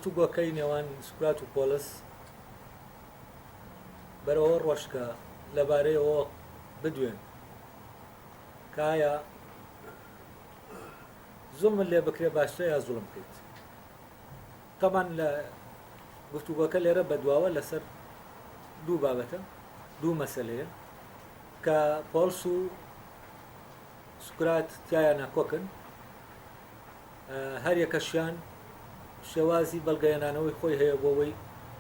گفتوگۆکەی نێوان سوکرات و پۆڵس بەرەوە ڕۆشت کە لەبارەیەوە بدوێن کە ئایا زوڵمت لێ بکرێ باشترە یا زوڵم بکەیت؟ تەبان لە گفتوگۆکە لێرە بەدواوە لەسەر دوو بابەتە دوو مەسەلەیە کە پۆڵس و سوکرات تیایا ناکۆکن هەر یەکەشیان شێوازی بەڵگەهێنانەوەی خۆی هەیە بۆ ئەوەی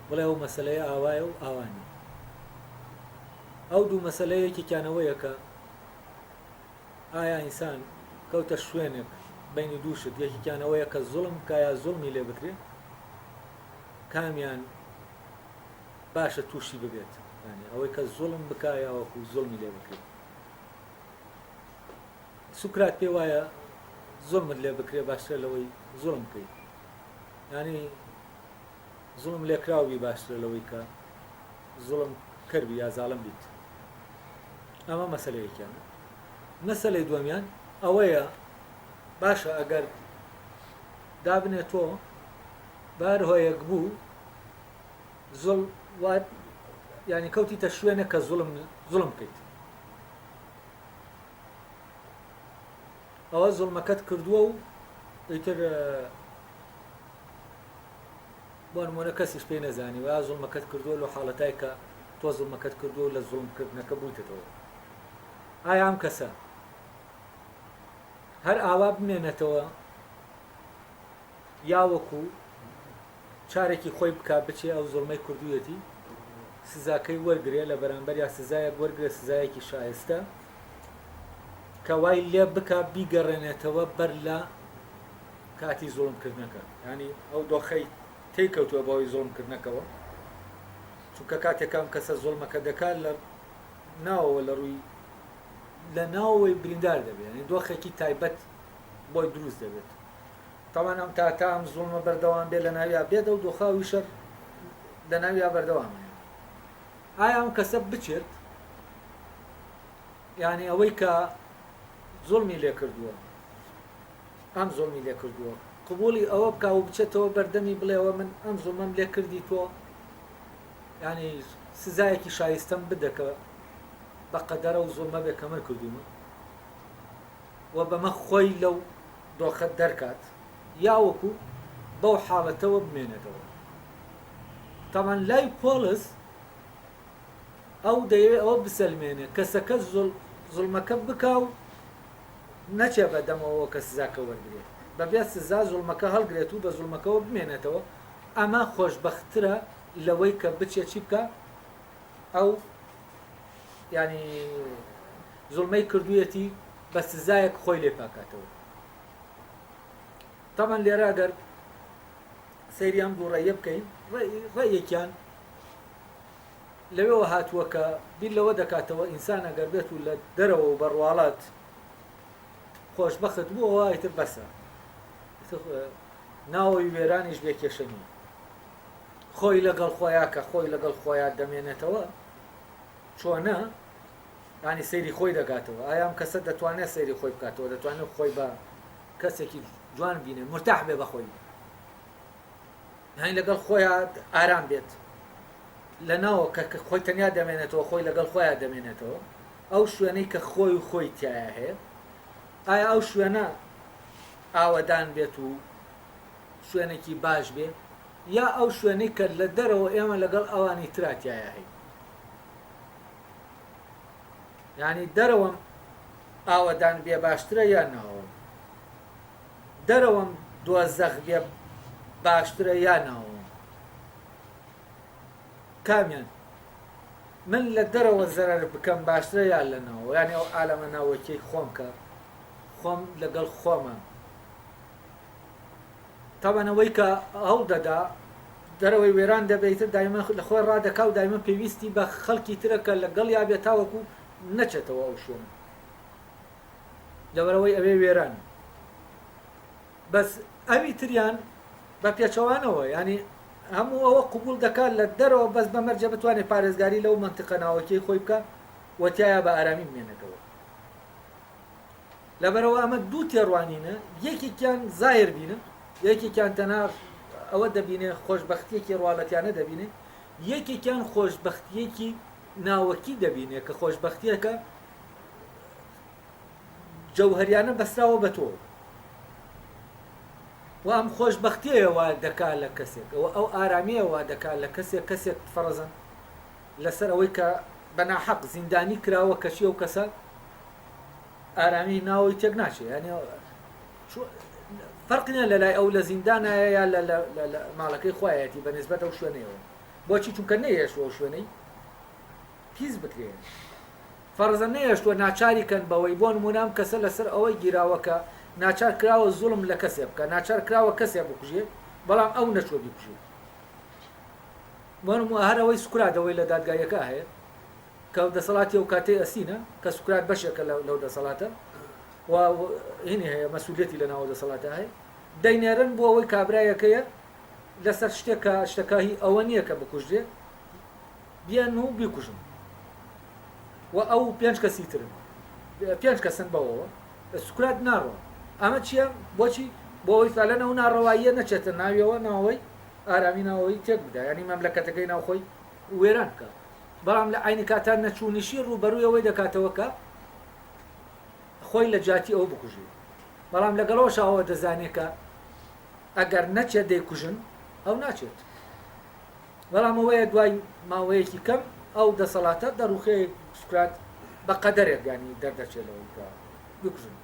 بڵێ ئەو مەسەلەیە ئاوایە و ئاوا نییە. ئەو دوو مەسەلەیە یەکێکیان ئەوەیە کە ئایا ئینسان کەوتە شوێنێک بەینی دوو شت یەکێکیان ئەوەیە کە زوڵم بکا یا زوڵمی لێ بکرێ کامیان باشە تووشی ببێت یانی ئەوەی کە زوڵم بکا یا وەکو زوڵمی لێ بکرێت سوکرات پێ وایە زوڵمت لێ بکرێ باشترە لەوەی زوڵم بکەیت یانی زوڵم لێکراو بی باشترە لەوەی کە زوڵم کەر بی یا زاڵم بیت ئەمە مەسەلەیەکیانە مەسەلەی دووەمیان ئەوەیە باشە ئەگەر دابنێ تۆ بار هۆیەک بوو زوڵ وات یعنی کەوتیتە شوێنە کە زوڵم زوڵم بکەیت ئەوە زوڵمەکەت کردووە و ئیتر بۆ نمونە کەسیش پێی نەزانی و زوڵمەکەت کردووە لە حاڵەتای کە تۆ زوڵمەکەت کردووە لە زوڵمکردنەکە بوویتەوە ئایا ئەم کەسە هەر ئاوا بمێنێتەوە یا وەکو چارێکی خۆی بک بچێ ئەو زوڵمەی کردوویەتی سزاکەی وەرگێ لە بەرامبەر یا سزایەک وەرگێ سزایەکی شایستە کە وای لێ بکا بیگەڕێنێتەوە بەر لە کاتی زوڵمکردنەکە ینی ئەو دۆخەی تێی کەوتووە بەهۆی زوڵمکردنەکەوە چونکە کاتێک ئەم کەسە زوڵمەکە دەکات لە ناوەوە لە ڕووی لە ناوەوەی بریندار دەبێت ینی دۆخێکی تایبەت بۆی دروست دەبێت تاوان ئەم تا تا ئەم زوڵمە بەردەوام بێت لە ناویا بێت ئەو دۆخاوی شەر لە ناویا بەردەوامە ئایا ئەم کەسە بچێت یانی ئەوەی کە زوڵمی لێ کردووە ئەم زوڵمی لێ کردووە قبوڵی ئەوە بکا و بچێتەوە بەردەمی بڵێەوە من ئەم زوڵمەم لێ کردی تۆ ینی سزایەکی شایستەم بدە کە بە قەدەرە و زوڵمە بێ کە من کردوومە و بەمە خۆی لەو دۆخە دەرکات یاوەکو بەو حاڵەتەوە بمێنێتەوە تاوان لای پۆڵس ئەو دەیەوێ ئەوە بسەلمێنێ کەسەکە زوڵمەکە بکا و نەچێ بە دەمەوە کە سزاکە وەرگرێت بەبێ سزا زوڵمەکە هەڵگرێت و بە زوڵمەکەوە بمێنێتەوە ئەمە خۆشبەختترە لەوەی کە بچێ چی بکا ئەو ینی زوڵمەی کردوویەتی بە سزایەک خۆی لێ پاکاتەوە تەبعەن لێرە ئەگەر سەیری ئەم دوو ڕێیە بکەین ڕێیەکیان لەوێوە هاتووە کە بیر لەوە دەکاتەوە ئینسان ئەگەر بێت و لە دەرەوە و بە ڕواڵەت خۆشبەخت بوو ئەوە ئیتر بەسە ناوەوەی وێرانیش بێ کێشە نییە خۆی لەگەڵ خۆیا کە خۆی لەگەڵ خۆیا دەمێنێتەوە چۆنە ینی سەیری خۆی دەکاتەوە ئایا ئەم کەسە دەتوانێت سەیری خۆی بکاتەوە دەتوانێت خۆی بە کەسێکی جوان بینێ مرتاح بێ بەخۆی یانی لەگەڵ خۆیا ئارام بێت لە ناوە کە خۆی تەنیا دەمێنێتەوە خۆی لەگەڵ خۆیان دەمێنێتەوە ئەو شوێنەی کە خۆی و خۆی تایە هەیە ئایا ئەو شوێنە ئاوەدان بێت و شوێنێکی باش بێ یا ئەو شوێنەی کە لە دەرەوە ئێمە لەگەڵ ئەوانی تراتایە هەیە یعنی دەرەوەم ئاوەدان بێ باشترە یان ناوەم دەرەوەم دۆزەخ بێ باشترە یا ناوەوەم؟ کامیان؟ من لە دەرەوە زەرەر بکەم باشترە یا لە ناوەوە؟ یانی ئەو عالەمە ناوەکیەی خۆم کە خۆم لەگەڵ خۆمە تەبعەن ئەوەی کە هەوڵ دەدا دەرەوەی وێران دەبێ ئیتر دایمە لە خۆی ڕادەکا و دایمە پێویستی بە خەڵکی ترە کە لەگەڵیا بێ تاوەکو نەچێتەوە ئەو شوێنە لەبەرئەوەی ئەوێ وێرانە. بەس ئەوی تریان بە پێچەوانەوە یانی هەموو ئەوە قبوڵ دەکات لە دەرەوە بەس بە مەرجە بتوانێت پارێزگاری لەو مەنتیقە ناوەکیەی خۆی بکا و تیایا بە ئارامی بمێنێتەوە. لەبەرئەوە ئەمە دوو تێڕوانینە یەکێکیان زاهیر بینە یەکێکیان تەنها ئەوە دەبینێ خۆشبەختیەکی ڕواڵەتیانە دەبینێ یەکێکیان خۆشبەختیەکی ناوەکی دەبینێ کە خۆشبەختیەکە جەوهەریانە بەستراوە بە تۆوە و ئەم خۆشبەختیەیە وا دەکا لە کەسێک ئەوە ئەو ئارامیە وا دەکا لە کەسێک کەسێک فەڕزن لەسەر ئەوەی کە بە ناحەق زیندانی کراوە کەچی ئەو کەسە ئارامی ناوەی تێک ناچێ یعنی فەرق نییە لە لای ئەو لە زیندانایە یا لە ماڵەکەی خۆیەتی بە نسبەت ئەو شوێنەیەوە بۆچی چونکە نەیەشت ئەو شوێنەی پیس بکرێ فەرزە نەیەشتوە ناچاری کەن بەوەی بۆ نمونە ئەم کەسە لەسەر ئەوەی گیراوە کە ناچار کراوە زوڵم لە کەسێ بکا ناچار کراوە کەسێ بکوژێ بەڵام ئەو نەچوە بیکوژێ بۆ نمونە هەر ئەوەی سوکرات ئەوەی لە دادگاییەکە هەیە کە دەسەڵاتی ئەو کاتەی ئەسینە کە سوکرات بەشێکە لەو دەسەڵاتە و هینی هەیە مەسولیەتی لە ناوە دەسەڵاتە هەیە دەینێرن بۆ ئەوەی کابرایەکەیە لەسەر شتێک کە شتەکە هی ئەوە نییە کە بکوژرێ بیەن و بیکوژن و ئەو پێنج کەسی ترن پێنج کەسن بەوەوە سوکرات ناڕوا ئەمە چییە بۆچی بۆ ئەوەی فعلەن ئەو ناڕەواییە نەچێتە ناویەوە ناوەوەی ئارامی ناوەوەی تێک بدا یعنی مەملەکەتەکەی ناوخۆی وێران بکە بەڵام لە عینی کاتا نەچوونیشی ڕووبەرووی ئەوەی دەکاتەوە کە خۆی لە جیاتی ئەو بکوژێ بەڵام لەگەڵەوەش ئەوە دەزانێت کە ئەگەر نەچێت دەیکوژن ئەو ناچێت بەڵام ئەوەیە دوای ماوەیەکی کەم ئەو دەسەڵاتە دەڕوخێ سوکرات بە قەدەرێک یانی دەردەچێت لەوەی کە بکوژن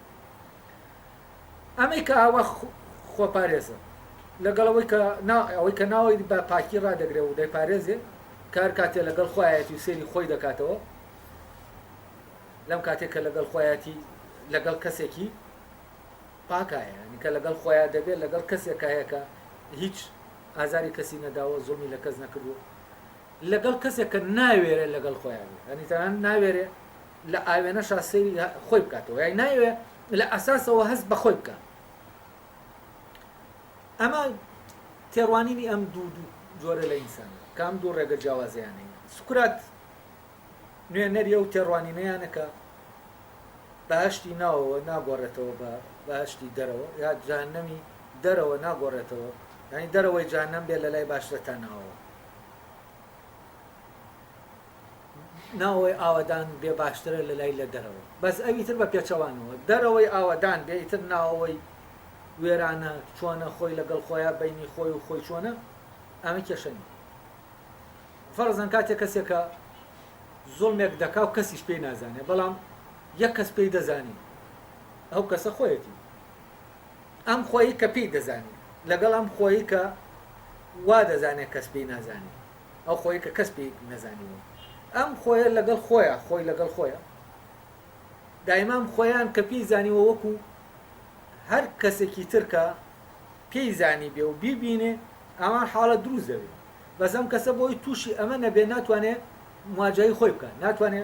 ئەمەی کە ئاوا خۆپارێزە لەگەڵ ئەوەی کە ئەوەی کە ناوەی بە پاکی ڕادەگرێ و دەیپارێزێ کار کاتێ لەگەڵ خۆیەتی و سێری خۆی دەکاتەوە لەم کاتێک کە لەگەڵ خۆیەتی لەگەڵ کەسێکی پاکایە یانی کە لەگەڵ خۆیا دەبێت لەگەڵ کەسێکا هەیە کە هیچ ئازاری کەسی نەداوە زوڵمی لە کەس نەکردووە لەگەڵ کەسێک کە ناوێرێ لەگەڵ خۆیان بێت یانی تەنانەت ناوێرێ لە ئاوێنەشا سەیری خۆی بکاتەوە یانی ناوێ لە ئەساسەوە هەست بە خۆی بکات ئەمە تێڕوانینی ئەم دوو دوو جۆرە لە ئینسانە کە ئەم دوو ڕێگە جیاوازیان هەیە سوکرات نوێنەری ئەو تێڕوانینەیانە کە بەهەشتی ناوەوە ناگۆڕێتەوە بە بەهەشتی دەرەوە یا جەهەنەمی دەرەوە ناگۆڕێتەوە یانی دەرەوەی جەهەنەم بێ لەلای باشترە تا ناوەوە ناوەوەی ئاوەدان بێ باشترە لەلای لە دەرەوە بەس ئەوی تر بە پێچەوانەوە دەرەوەی ئاوەدان بێ ئیتر ناوەوەی وێرانە چۆنە خۆی لەگەڵ خۆیان بینی خۆی و خۆی چۆنە ئەمە کێشە نییە فەرزەن کاتێ کەسێکە زوڵمێک دەکا و کەسیش پێی نازانێ بەڵام یەک کەس پێی دەزانی ئەو کەسە خۆیەتی ئەم خۆی کە پێی دەزانی لەگەڵ ئەم خۆی کە وا دەزانێ کەس پێی نازانێ ئەو خۆی کە کەس پێی نەزانیوە ئەم خۆیە لەگەڵ خۆیە خۆی لەگەڵ خۆیە دایمام خۆیان کە پێی زانیوە وەکو هەر کەسێکی تر کە پێی زانی بێ و بیبینێ ئەمان حاڵەت دروست دەبێ بەس ئەم کەسە بۆی توشی ئەمە نەبێ ناتوانێ مواجەهەی خۆی بکات ناتوانێ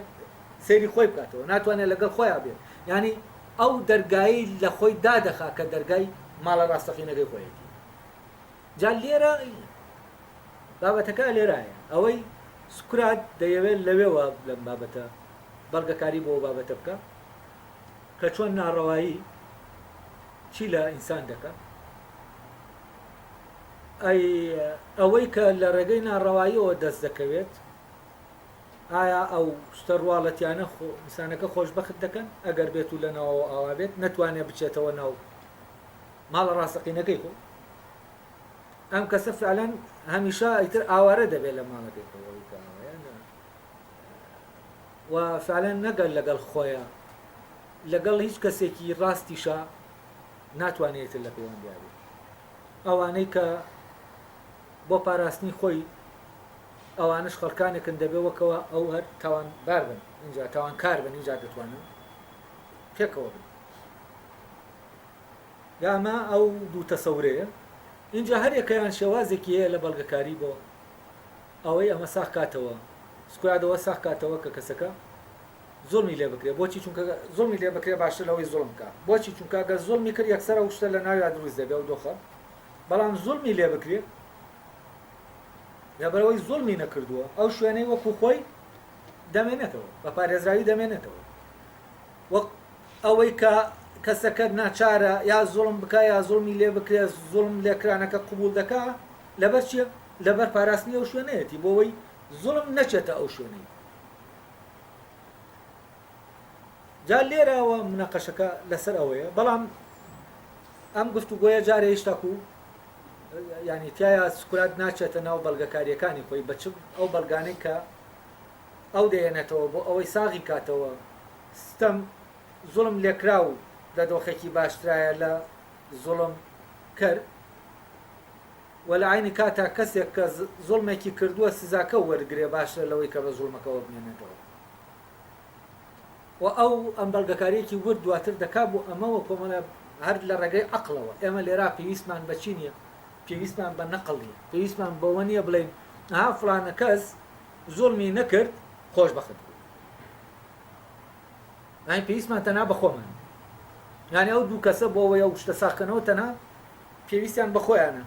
سەیری خۆی بکاتەوە ناتوانێ لەگەڵ خۆیا بێت یانی ئەو دەرگایی لە خۆی دادەخا کە دەرگای ماڵە ڕاستەقینەکەی خۆیەتی جا لێرە بابەتەکە لێرایە ئەوەی سوکرات دەیەوێت لەوێوە لەم بابەتە بەڵگەکاری بۆ بابەتە بکە کە چۆن ناڕەوایی چی لە ئینسان دەکە ئەی ئەوەی کە لە ڕێگەی ناڕەواییەوە دەست دەکەوێت، ئایا ئەو شتە ڕواڵەتیانە ئینسانەکە خۆشبەخت دەکەن؟ ئەگەر بێت و لە ناوەوە ئاوا بێت، نەتوانێت بچێتەوە ناو ماڵە ڕاستەقینەکەی خۆی، ئەم کەسە فعلەن هەمیشە ئیتر ئاوارە دەبێت لە ماڵەکەی خۆی، ئەوەی کە ئاوایە و فعلەن نەگەل لەگەڵ خۆیە، لەگەڵ هیچ کەسێکی ڕاستیشا ناتوانێت ئیتر لە پەیوەندیا بێت. ئەوانەی کە بۆ پاراستنی خۆی. ئەوانەش خەڵکانێکن دەبێ وەکەوە ئەو هەر تاوانبار بن ئینجا تاوانکار بن ئینجا دەتوانن پێکەوە بن. جا ئەمە ئەو دوو تەسەورەیە. ئینجا هەریەکەیان شێوازێکی هەیە لە بەڵگەکاری بۆ ئەوەی ئەمە ساغ کاتەوە، سکرات ئەوە ساغ کاتەوە کە کەسەکە زوڵمی لێ بکرێ، بۆچی؟ چونکە زوڵمی لێ بکرێ باشتر لەوەی زوڵم بکا، بۆچی؟ چونکە ئەگەر زوڵمی کرد یەکسەر ئەو شتە لە ناویا دروست دەبێ ئەو دۆخە، بەڵام زوڵمی لێ بکرێ لەبەرئەوەی زوڵمی نەکردووە ئەو شوێنەی وەکو خۆی دەمێنێتەوە، بە پارێزراوی دەمێنێتەوە. وەک ئەوەی کە کەسەکە ناچارە یا زوڵم بکا یا زوڵمی لێ بکرێ، زوڵم لێکرانەکە قبوڵ دەکا، لەبەر چیە؟ لەبەر پاراستنی ئەو شوێنەیەتی بۆ ئەوەی زوڵم نەچێتە ئەو شوێنەی. جا لێرەوە مناقەشەکە لەسەر ئەوەیە، بەڵام ئەم گفتوگۆیە جارێ هیچ تاکو یانی تیایا سوکرات ناچێتە ناو بەڵگەکارییەکانی خۆی بە چ ئەو بەڵگانەی کە ئەو دەیەنێتەوە بۆ ئەوەی ساغی کاتەوە ستەم زوڵم لێکراو لە دۆخێکی باشترایە لە زوڵم کەر وە لە عەینی کاتا کەسێک کە زوڵمێکی کردووە سزاکە وەرگرێ باشترە لەوەی کە بە زوڵمەکەوە بمێنێتەوە وە ئەو ئەم بەڵگەکاریەکی ورد دواتر دەکا بۆ ئەمە وە کۆمەڵە هەر لە ڕێگەی عەقڵەوە ئێمە لێرا پێویستمان بە چی نیە پێویستمان بە نەقڵ نیە پێویستمان بەوە نیە بڵێین ئەها فڵانە کەس زوڵمی نەکرد خۆشبەخت بوو یانی پێویستمان تەنها بە خۆمان یانی ئەو دوو کەسە بۆ ئەوەی ئەو شتە ساخکەنەوە تەنها پێویستیان بە خۆیانە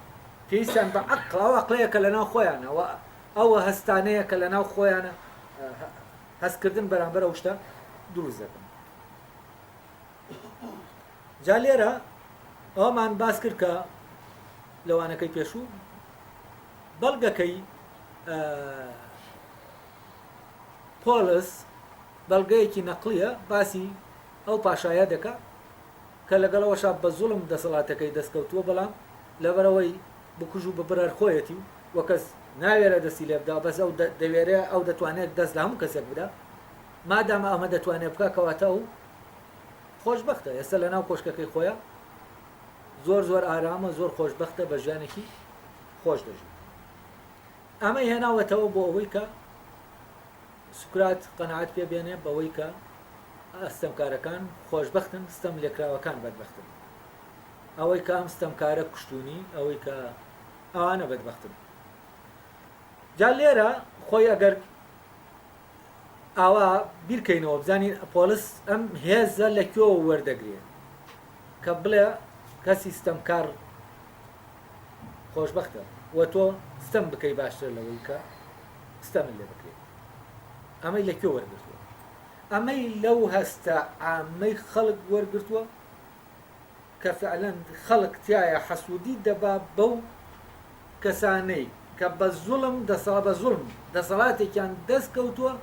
پێویستیان بە عەقڵ ئەو عەقڵەیە کە لەناو خۆیانە و ئەو هەستانەیە کە لەناو خۆیانە هەستکردن بەرامبەر ئەو شتە دروست دەکەن جا لێرە ئەومان باس کرد کە لەوانەکەی پێشوو بەڵگەکەی پۆڵس بەڵگەیەکی نەقڵییە باسی ئەو پاشایە دەکا کە لەگەڵ ئەوەشا بە زوڵم دەسەڵاتەکەی دەست کەوتووە بەڵام لەبەرئەوەی بکوژ و ببڕەر خۆیەتی و کەس ناوێرە دەستی لێ بدا بەس ئەو دەوێرێ ئەو دەتوانێت دەست لە هەموو کەسێک بدا مادام ئەمە دەتوانێت بکا کەواتە ئەو خۆشبەختە ئێستا لەناو کۆشکەکەی خۆیە زۆر زۆر ئارامە زۆر خۆشبەختە بە ژیانێکی خۆش دەژی. ئەمەی هێناوەتەوە بۆ ئەوەی کە سوکرات قەناعەت پێ بێنێ بەوەی کە ستەمکارەکان خۆشبەختن، ستەم لێکراوەکان بەدبەختن. ئەوەی کە ئەم ستەمکارە کوشتونی، ئەوەی کە ئەوانە بەدبەختن. جا لێرە خۆی ئەگەر ئاوا بیرکەینەوە بزانین پۆڵس ئەم هێزە لە کوێوە وەردەگرێ کە بڵێ کەسی ستەمکار خۆشبەختە و تۆ ستەم بکەی باشترە لەوەی کە ستەمت لێ بکرێت. ئەمەی لە کوێ وەرگرتووە؟ ئەمەی لەو هەستە عامەی خەڵک وەرگرتووە کە فعلەن خەڵک تیایا حەسوودی دەبا بەو کەسانەی کە بە زوڵم دەسەڵ بە زوڵم دەسەڵاتێکیان دەست کەوتووە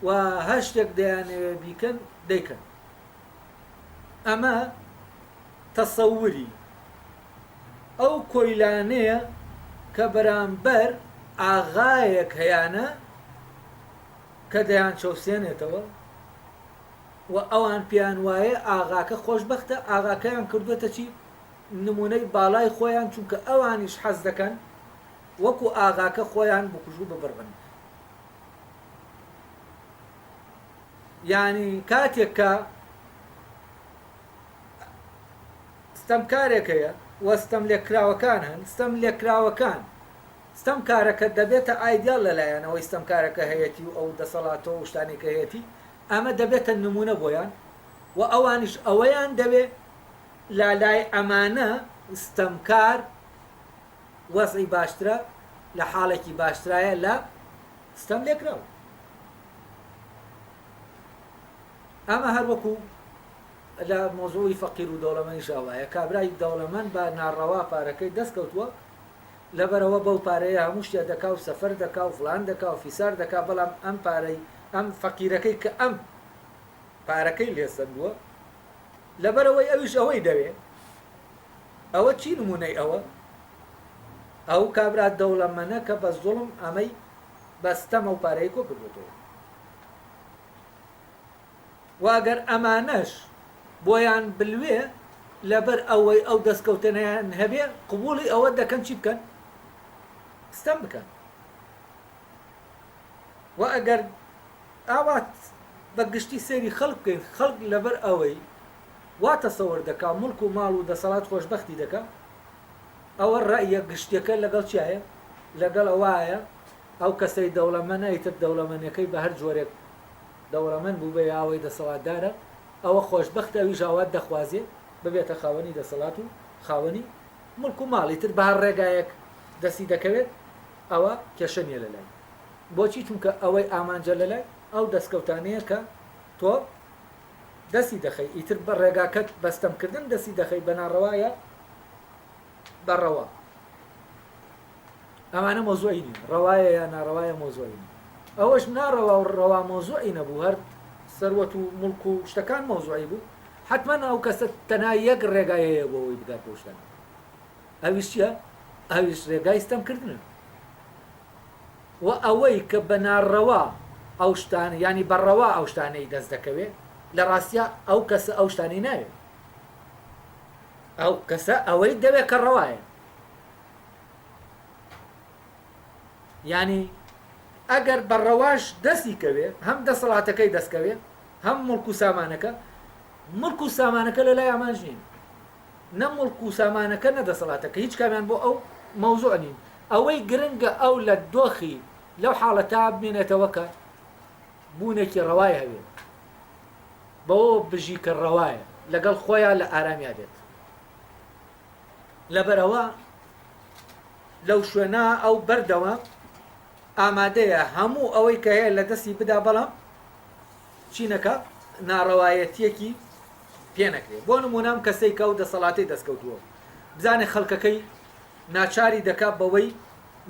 و هەر شتێک دەیانەوێ بیکەن دەیکەن. ئەمە تەسەوری ئەو کۆیلانەیە کە بەرامبەر ئاغایەک هەیانە کە دەیانچەوسێنێتەوە و ئەوان پێیان وایە ئاغاکە خۆشبەختە، ئاغاکەیان کردووەتە چی؟ نموونەی باڵای خۆیان، چونکە ئەوانیش حەز دەکەن وەکو ئاغاکە خۆیان بکوژ و ببڕ بن. یانی کاتێک کە ستەمکارێک هەیە و ستەملێکراوەکان هەن، ستەملێکراوەکان ستەمکارەکە دەبێتە ئایدیاڵ لەلایان ئەوەی ستەمکارەکە هەیەتی و ئەو دەسەڵاتە و شتانەی کە هەیەتی ئەمە دەبێتە نموونە بۆیان و ئەوانیش ئەوەیان دەوێ لە لای ئەمانە ستەمکار وەزعی باشترە لە حاڵێکی باشترایە لە ستەملێکراو. ئەمە هەر وەکو لە مەوزوعی فەقیر و دەوڵەمەنیشا وایە، کابرای دەوڵەمەند بە ناڕەوا پارەکەی دەست کەوتووە، لەبەرئەوە بەو پارەیە هەموو شتێ دەکا و سەفەر دەکا و فڵان دەکا و فیسار دەکا، بەڵام ئەم پارەی ئەم فەقیرەکەی کە ئەم پارەکەی لێ سەندووە، لەبەرئەوەی ئەویش ئەوەی دەوێ، ئەوە چی نموونەی ئەوە؟ ئەو کابرا دەوڵەمەنە کە بە زوڵم ئەمەی بە ستەم ئەو پارەی کۆ کردووەتەوە. وە گەر ئەمانەش بۆیان بلوێ لەبەر ئەوەی ئەو دەستکەوتەنەیان هەبێ قبوڵی ئەوە دەکەن چی بکەن؟ ستەم بکەن. وە ئەگەر ئاوا بە گشتی سەیری خەڵک بکەین، خەڵک لەبەر ئەوەی وا تەسەور دەکا موڵک و ماڵ و دەسەڵات خۆشبەختی دەکا، ئەوە ڕەئیە گشتیەکە لەگەڵ چیایە؟ لەگەڵ ئەوایە ئەو کەسەی دەوڵەمەنە ئیتر دەوڵەمەنیەکەی بە هەر جۆرێک دەوڵەمەند بووبێ یا ئەوەی دەسەڵاتدارە ئەوە خۆشبەختە ئەویش ئاوات دەخوازێ ببێتە خاوەنی دەسەڵات و خاوەنی موڵک و ماڵ ئیتر بە هەر ڕێگایەک دەستی دەکەوێت ئەوە کێشە نیە لەلای. بۆچی چونکە ئەوەی ئامانجە لەلای ئەو دەستکەوتانەیە کە تۆ دەستی دەخەی ئیتر بە ڕێگاکەت بە ستەمکردن دەستی دەخەی بە ناڕەوا یا بە ڕەوا ئەمانە مۆزوعی نین ڕەوایە یا ناڕەوایە مۆزوعی نین ئەوەش ناڕەوا و ڕەوا مۆزوعی نەبوو هەر سەروەت و موڵک و شتەکان مۆزوعی بوو حتمما ئەو کەسە تەنها یەک ڕێگای هەیە بۆ ئەوەی بگات بەو شتانە ئەویش چییە؟ ئەویش ڕێگای ستەمکردنە. وە ئەوەی کە بە ناڕەوا ئەو شتانە یانی بە ڕەوا ئەو شتانەی دەست دەکەوێ لە ڕاستیا ئەو کەسە ئەو شتانەی ناوێ ئەو کەسە ئەوەی دەوێ کە ڕەوایە یانی ئەگەر بە ڕەواش دەستی کەوێ هەم دەسەڵاتەکەی دەستکەوێ هەم مڵک و سامانەکە مڵک و سامانەکە لە لای ئامانج نین نە موڵک و سامانەکە نە دەسەڵاتەکە هیچ کامیان بۆ ئەو مەوزوع نین، ئەوەی گرنگە ئەو لە دۆخی لەو حاڵەتە بمێنێتەوە کە بوونێکی ڕەوای هەبێ، بەوەوە بژی کە ڕەوایە، لەگەڵ خۆیا لە ئارامیا بێت. لەبەرئەوە لەو شوێنە ئەو بەردەوام ئامادەیە هەموو ئەوەی کە هەیە لە دەستی بدا بەڵام چی نەکا ناڕەوایەتیەکی پێ نەکرێ بۆ نمونە ئەم کەسەی کە ئەو دەسەڵاتەی دەستکەوتووە بزانێ خەڵکەکەی ناچاری دەکا بەوەی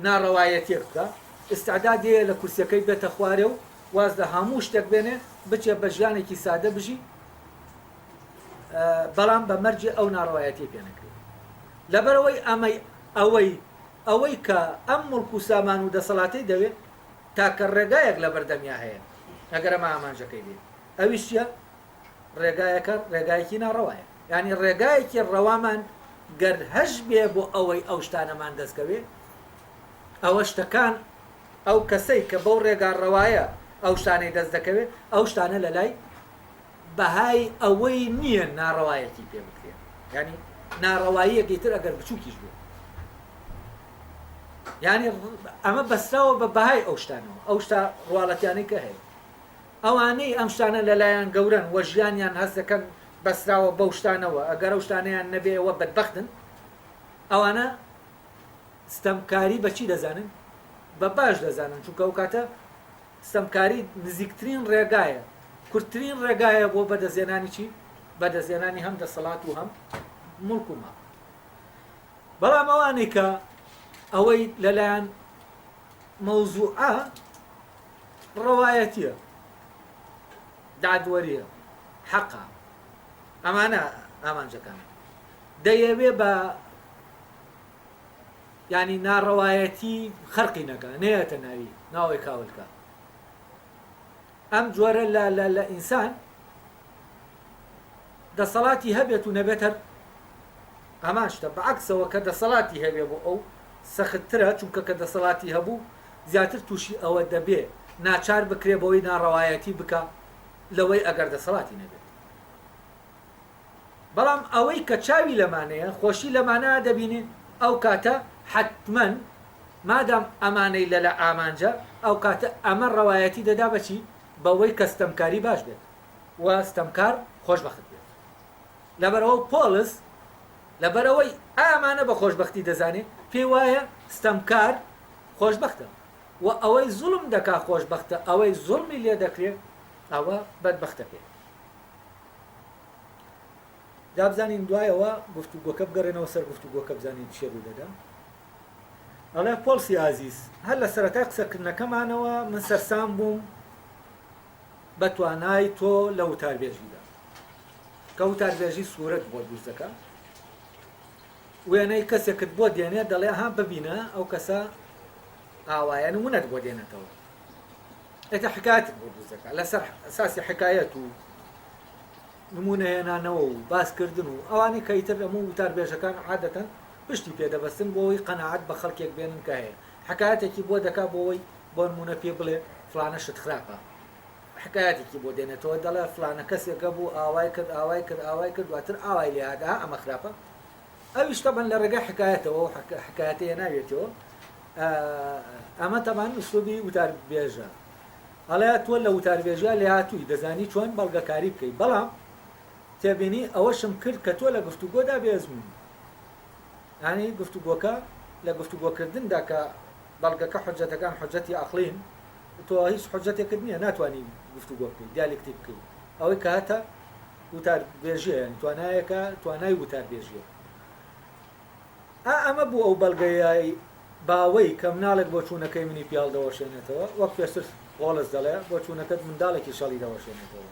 ناڕەوایەتیەک بکا ئیستعداد هەیە لە کورسیەکەی بێتە خوارێ و واز لە هەموو شتێک بێنێ بچێ بە ژیانێکی سادە بژی بەڵام بە مەرجێ ئەو ناڕەوایەتیەی پێ نەکرێ لەبەرئەوەی ئەمەی ئەوەی ئەوەی کە ئەم موڵک و سامان و دەسەڵاتەی دەوێ تاکە ڕێگایەک لەبەردەمیا هەیە ئەگەر ئەمە ئامانجەکەی بێ ئەویش چیە؟ ڕێگایەکە ڕێگایەکی ناڕەوایە یانی ڕێگایەکی ڕەوامان گەر هەش بێ بۆ ئەوەی ئەو شتانەمان دەستکەوێ ئەوە شتەکان ئەو کەسەی کە بەو ڕێگا ڕەوایە ئەو شتانەی دەست دەکەوێ ئەو شتانە لە لای بەهای ئەوەی نییە ناڕەوایەکی پێ بکرێ یانی ناڕەواییەکی تر ئەگەر بچووکیش بێ یانی ئەمە بەسراوە بە بەهای ئەو شتانەوە ئەو شتە ڕواڵەتیانەی کە هەیە ئەوانەی ئەم شتانە لەلایان گەورەن و ژیانیان هەست دەکەن بەستراوە بەو شتانەوە، ئەگەر ئەو شتانەیان نەبێ ئەوە بەدبەختن، ئەوانە ستەمکاری بە چی دەزانن؟ بە باش دەزانن، چونکە ئەو کاتە ستەمکاری نزیکترین ڕێگایە، کورتترین ڕێگایە بۆ بەدەستهێنانی چی؟ بەدەستهێنانی هەم دەسەڵات و هەم موڵک و ماڵ. بەڵام ئەوانەی کە ئەوەی لەلایان مەوزوعە، ڕەوایەتیە، دادوەریە، حەقە، ئەمانە ئامانجەکانن. دەیەوێ بە یانی ناڕەوایەتی خەرقی نەکا، نەیەتە ناوی، ناوەی کاول کا. ئەم جۆرە لە لە لە ئینسان دەسەڵاتی هەبێت و نەبێت هەر هەمان شتە، بە عەکسەوە کە دەسەڵاتی هەبێ بۆ ئەو سەختترە، چونکە کە دەسەڵاتی هەبوو زیاتر تووشی ئەوە دەبێ ناچار بکرێ بەوەی ناڕەوایەتی بکا لەوەی ئەگەر دەسەڵاتی نەبێت. بەڵام ئەوەی کە چاوی لەمانەیە خۆشی لەمانە دەبینێ ئەو کاتە حەتمەن مادام ئەمانەی لەلا ئامانجە ئەو کاتە ئەمە ڕەوایەتی دەدا بە چی؟ بەوەی کە ستەمکاری باش بێت و ستەمکار خۆشبەخت بێت. لەبەرئەوە پۆڵس لەبەرئەوەی ئامانە بە خۆشبەختی دەزانێ پێی وایە ستەمکار خۆشبەختە و ئەوەی زوڵم دەکا خۆشبەختە ئەوەی زوڵمی لێ دەکرێ ئەوە بەدبەختە پێ. جا بزانین دوایەوە گفتوگۆکە بگەڕێنەوە سەر گفتوگۆکە بزانین چی ڕوو دەدا. ئەڵێ پۆڵسی ئازیز هەر لە سەرەتای قسەکردنەکەمانەوە من سەرسام بووم بە توانای تۆ لە وتاربێژیدا. کە وتاربێژی سوورەت بۆ دروست دەکا وێنەی کەسێکت بۆ دێنێ دەڵێ ها ببینە ئەو کەسە ئاوایە نمونەت بۆ دێنێتەوە ئێتە حکایەتت بۆ دروست دەکا لەسەر ئەساسی حکایەت و نمونە هێنانەوە و باسکردن و ئەوانەی کە ئیتر هەموو وتاربێژەکان عادەتەن پشتی پێدەبەستن بۆ ئەوەی قەناعەت بە خەڵکێک بێنن کە هەیە حکایەتێکی بۆ دەکا بۆ ئەوەی بۆ نمونە پێ بڵێ. فڵانە شت خراپە. حکایەتێکی بۆ دێنێتەوە دەڵێ فڵانە کەسێک هەبوو ئاوای کرد ئاوای کرد ئاوای کرد دواتر ئاوای لێ هات ئا ئەمە خراپە. ئەویش تەبەن لە ڕێگای حکایەتەوە و حکایەتە هێناویەتەوە. ئەمە تەبان ئوسلوبی وتاربێژە. ئەڵێ تۆ لە وتاربێژیا لێهاتووی دەزانی چۆن بەڵگەکاری بکەی بەڵام تێبینی ئەوەشم کرد کە تۆ لە گفتوگۆدا بێ ئەزموونی. یانی گفتوگۆکە لە گفتوگۆکردندا کە بەڵگەکە حوجەتەکان حوجەتی عەقڵین تۆ هیچ حوجەتێکت نییە ناتوانی گفتوگۆ بکەی دیالکتیک بکەی ئەوەی کە هەتە وتاربێژیە یانی توانایەکە توانای وتاربێژیە. ئا ئەمە بوو ئەو بەڵگەیەی باوەی کە مناڵێک بۆچوونەکەی منی پێ هەڵدەوەشێنێتەوە، وەک پێشتر هۆڵس دەڵێ، بۆچوونەکەت منداڵێکیش هەڵیدەوەشێنێتەوە.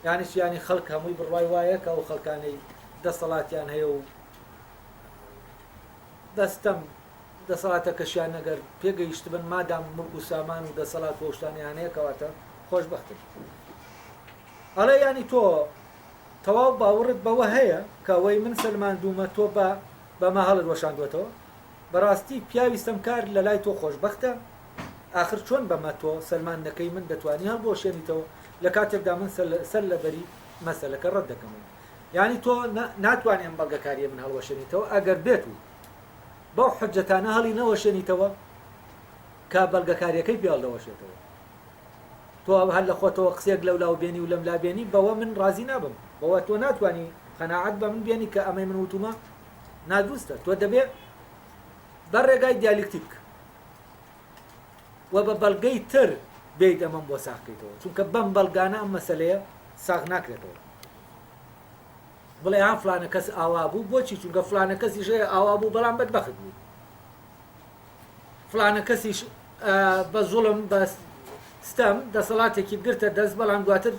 یانی چی؟ یانی خەڵک هەمووی بڕوای وایە کە ئەو خەڵکانەی دەسەڵاتیان هەیە و بە ستەم دەسەڵاتەکەشیان ئەگەر پێگەیشتبن، مادام موڵک و سامان و دەسەڵات و ئەو شتانەیان هەیە کەواتە خۆشبەختن. ئەڵێ یانی تۆ تەواو باوڕت بەوە هەیە کە ئەوەی من سەلماندوومە تۆ بە بەمە هەڵت وەشاندووەتەوە؟ بەڕاستی پیاوی ستەمکار لەلای تۆ خۆشبەختە؟ ئاخر چۆن بەمە تۆ سەلماندنەکەی من دەتوانی هەڵبوەشێنیتەوە لە کاتێکدا من سەر لەبەری مەسەلەکە ڕەت دەکەمەوە؟ یانی تۆ ناتوانی ئەم بەڵگەکارییە من هەڵوەشێنیتەوە ئەگەر بێت و بەو حوجەتانە هەڵی نەوەشێنیتەوە کە بەڵگەکارییەکەی پێ هەڵدەوەشێتەوە. تۆ هەر لە خۆتەوە قسەیەک لەولاو بێنی و لەملا بێنی بەوە من ڕازی نابم بەوە تۆ ناتوانی قەناعەت بە من بێنی کە ئەمەی من وتومە نادروستە تۆ دەبێ بە ڕێگای دیالیکتیک و بە بەڵگەی تر بێیت ئەمەم بۆ ساغکەیتەوە چونکە بەم بەڵگانە ئەم مەسەلەیە ساغ ناکرێتەوە بڵێ ها فلانە کەس ئاوا بوو بۆچی چونکە فلانە کەسیش هەیە ئاوا بوو بەڵام بەدبەخت بوو فڵانە کەسیش بە زوڵم بە ستەم دەسەڵاتێکی گرتە دەست بەڵام دواتر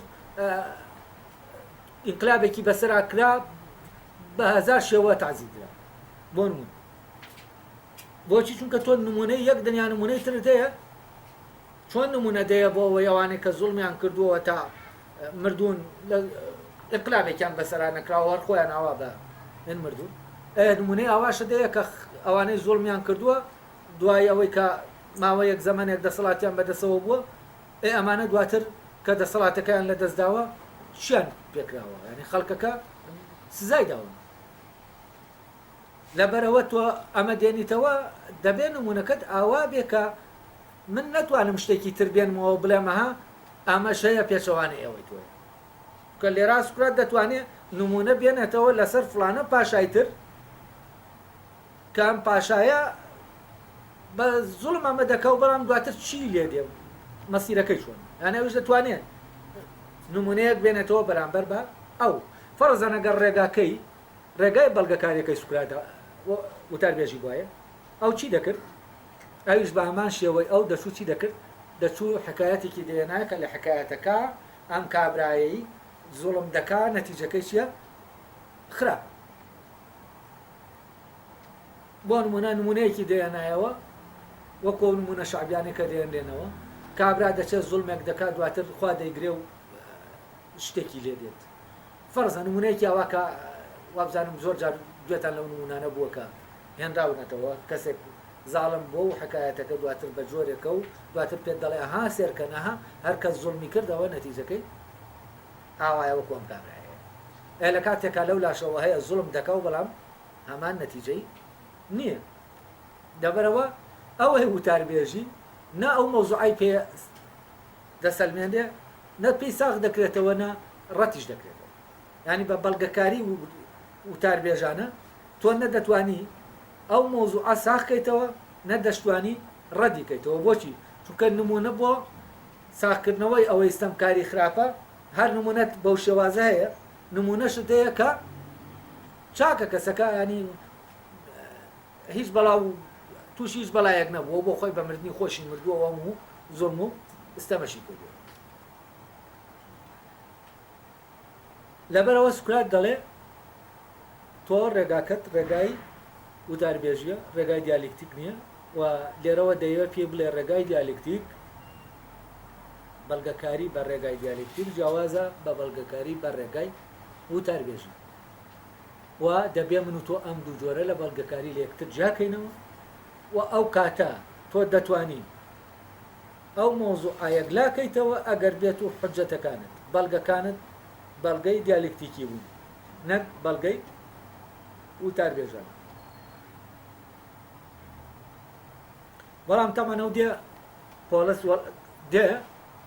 ئینقلابێکی بەسەرا کرا بە هەزار شێوە تەعزیب درا بۆ نمونە بۆچی چونکە تۆ نمونەی یەک دنیا نمونەی ترت هەیە چۆن نمونە دەیە بۆ ئەوەی ئەوانەی کە زوڵمیان کردووە تا مردوون لە ئینقلابێکیان بەسەرا نەکراوە هەر خۆیان ئاوا بە من مردوون نمونەی ئاواشە دەیە کە ئەوانەی زوڵمیان کردووە دوای ئەوەی کە ماوەیەک زەمەنێک دەسەڵاتیان بەدەسەوە بووە ئێ ئەمانە دواتر کە دەسەڵاتەکەیان لە دەستداوە چیان پێکراوە یعنی خەڵکەکە سزای داون لەبەرئەوە تۆ ئەمە دێنیتەوە دەبێ نمونەکەت ئاوا بێ کە من نەتوانم شتێکی تر بێنمەوە بڵێم ئەها ئەمەش هەیە پێچەوانەی ئەوەی تۆیە کە لێرا سوکرات دەتوانێ نمونە بێنێتەوە لەسەر فڵانە پاشای تر کە ئەم پاشایە بە زوڵم ئەمە دەکا و بەڵام دواتر چی لێ دێ مەسیرەکەی چۆن یانە ئەوش دەتوانێت نمونەیەک بێنێتەوە بەرامبەر بە ئەو فەرزەن ئەگەر ڕێگاکەی ڕێگای بەڵگەکاریەکەی سوکرات وتاربێژی بوایە ئەو چی دەکرد؟ ئەویش بە هەمان شێوەی ئەو دەچوو چی دەکرد؟ دەچوو حکایەتێکی دەهێنا کە لە حکایەتەکە ئەم کابرایەی زوڵم دەکا نەتیجەکەی چیە؟ خراپ. بۆ نمونە نمونەیەکی دەهێنایەوە وەکو ئەو نمونە شەعبیانەی کە دەهێنرێنەوە کابرا دەچێت زوڵمێک دەکات دواتر خوا دەیگرێ و شتێکی لێ دێت. فەرزە نمونەیەکی ئاوا کە وابزانم زۆر جار گوێتان لەو نمونانە بووە کە هێنراونەتەوە کەسێک زاڵم بووە و حەکایەتەکە دواتر بە جۆرێکە و دواتر پێت دەڵێ ئەها سێرکەن ئەها هەر کەس زوڵمی کرد ئەوە نەتیجەکەی ئاوایە وەکو ئەم کابرایەیە ئێ لە کاتێکا لەو لاشەوە هەیە زوڵم دەکا و بەڵام هەمان نەتیجەی نییە لەبەرەوە ئەوەی وتاربێژی نا ئەو مەوزوعەی پێ دەسەلمێنرێ نە پێی ساغ دەکرێتەوە نە ڕەتیش دەکرێتەوە یانی بە بەڵگەکاری وتاربێژانە تۆ نە دەتوانی ئەو مەوزوعە ساغ کەیتەوە نە دەشتوانی ڕەدی کەیتەوە بۆچی چونکە نمونە بۆ ساغکردنەوەی ئەوەی ستەمکاری خراپە هەر نمونەت بەو شێوازە هەیە نمونەشت هەیە کە چاکە کەسەکە ینی هیچ بەڵا و تووشی هیچ بەڵایەک نەبووە بۆ خۆی بە مردنی خۆشی مردووە و هەموو زوڵم و ستەمەشی کردووە. لەبەرئەوە سوکرات دەڵێ تۆ ڕێگاکەت ڕێگای وتاربێژیە، ڕێگای دیالیکتیک نییە و لێرەوە دەیەوێت پێی بڵێ ڕێگای دیالیکتیک بەڵگەکاری بە ڕێگای دیالیکتیک جیاوازە بە بەڵگەکاری بە ڕێگای وتاربێژی. و دەبێ من و تۆ ئەم دوو جۆرە لە بەڵگەکاری لە یەکتر جیا کەینەوە و ئەو کاتە تۆ دەتوانی. ئەو مەوزوعە یەکلا کەیتەوە ئەگەر بێت و حوجەتەکانت، بەڵگەکانت بەڵگەی دیالکتیکی بوون نەک بەڵگەی وتاربێژانە. بەڵام تەبعەن ئەو دێ پۆڵس دێ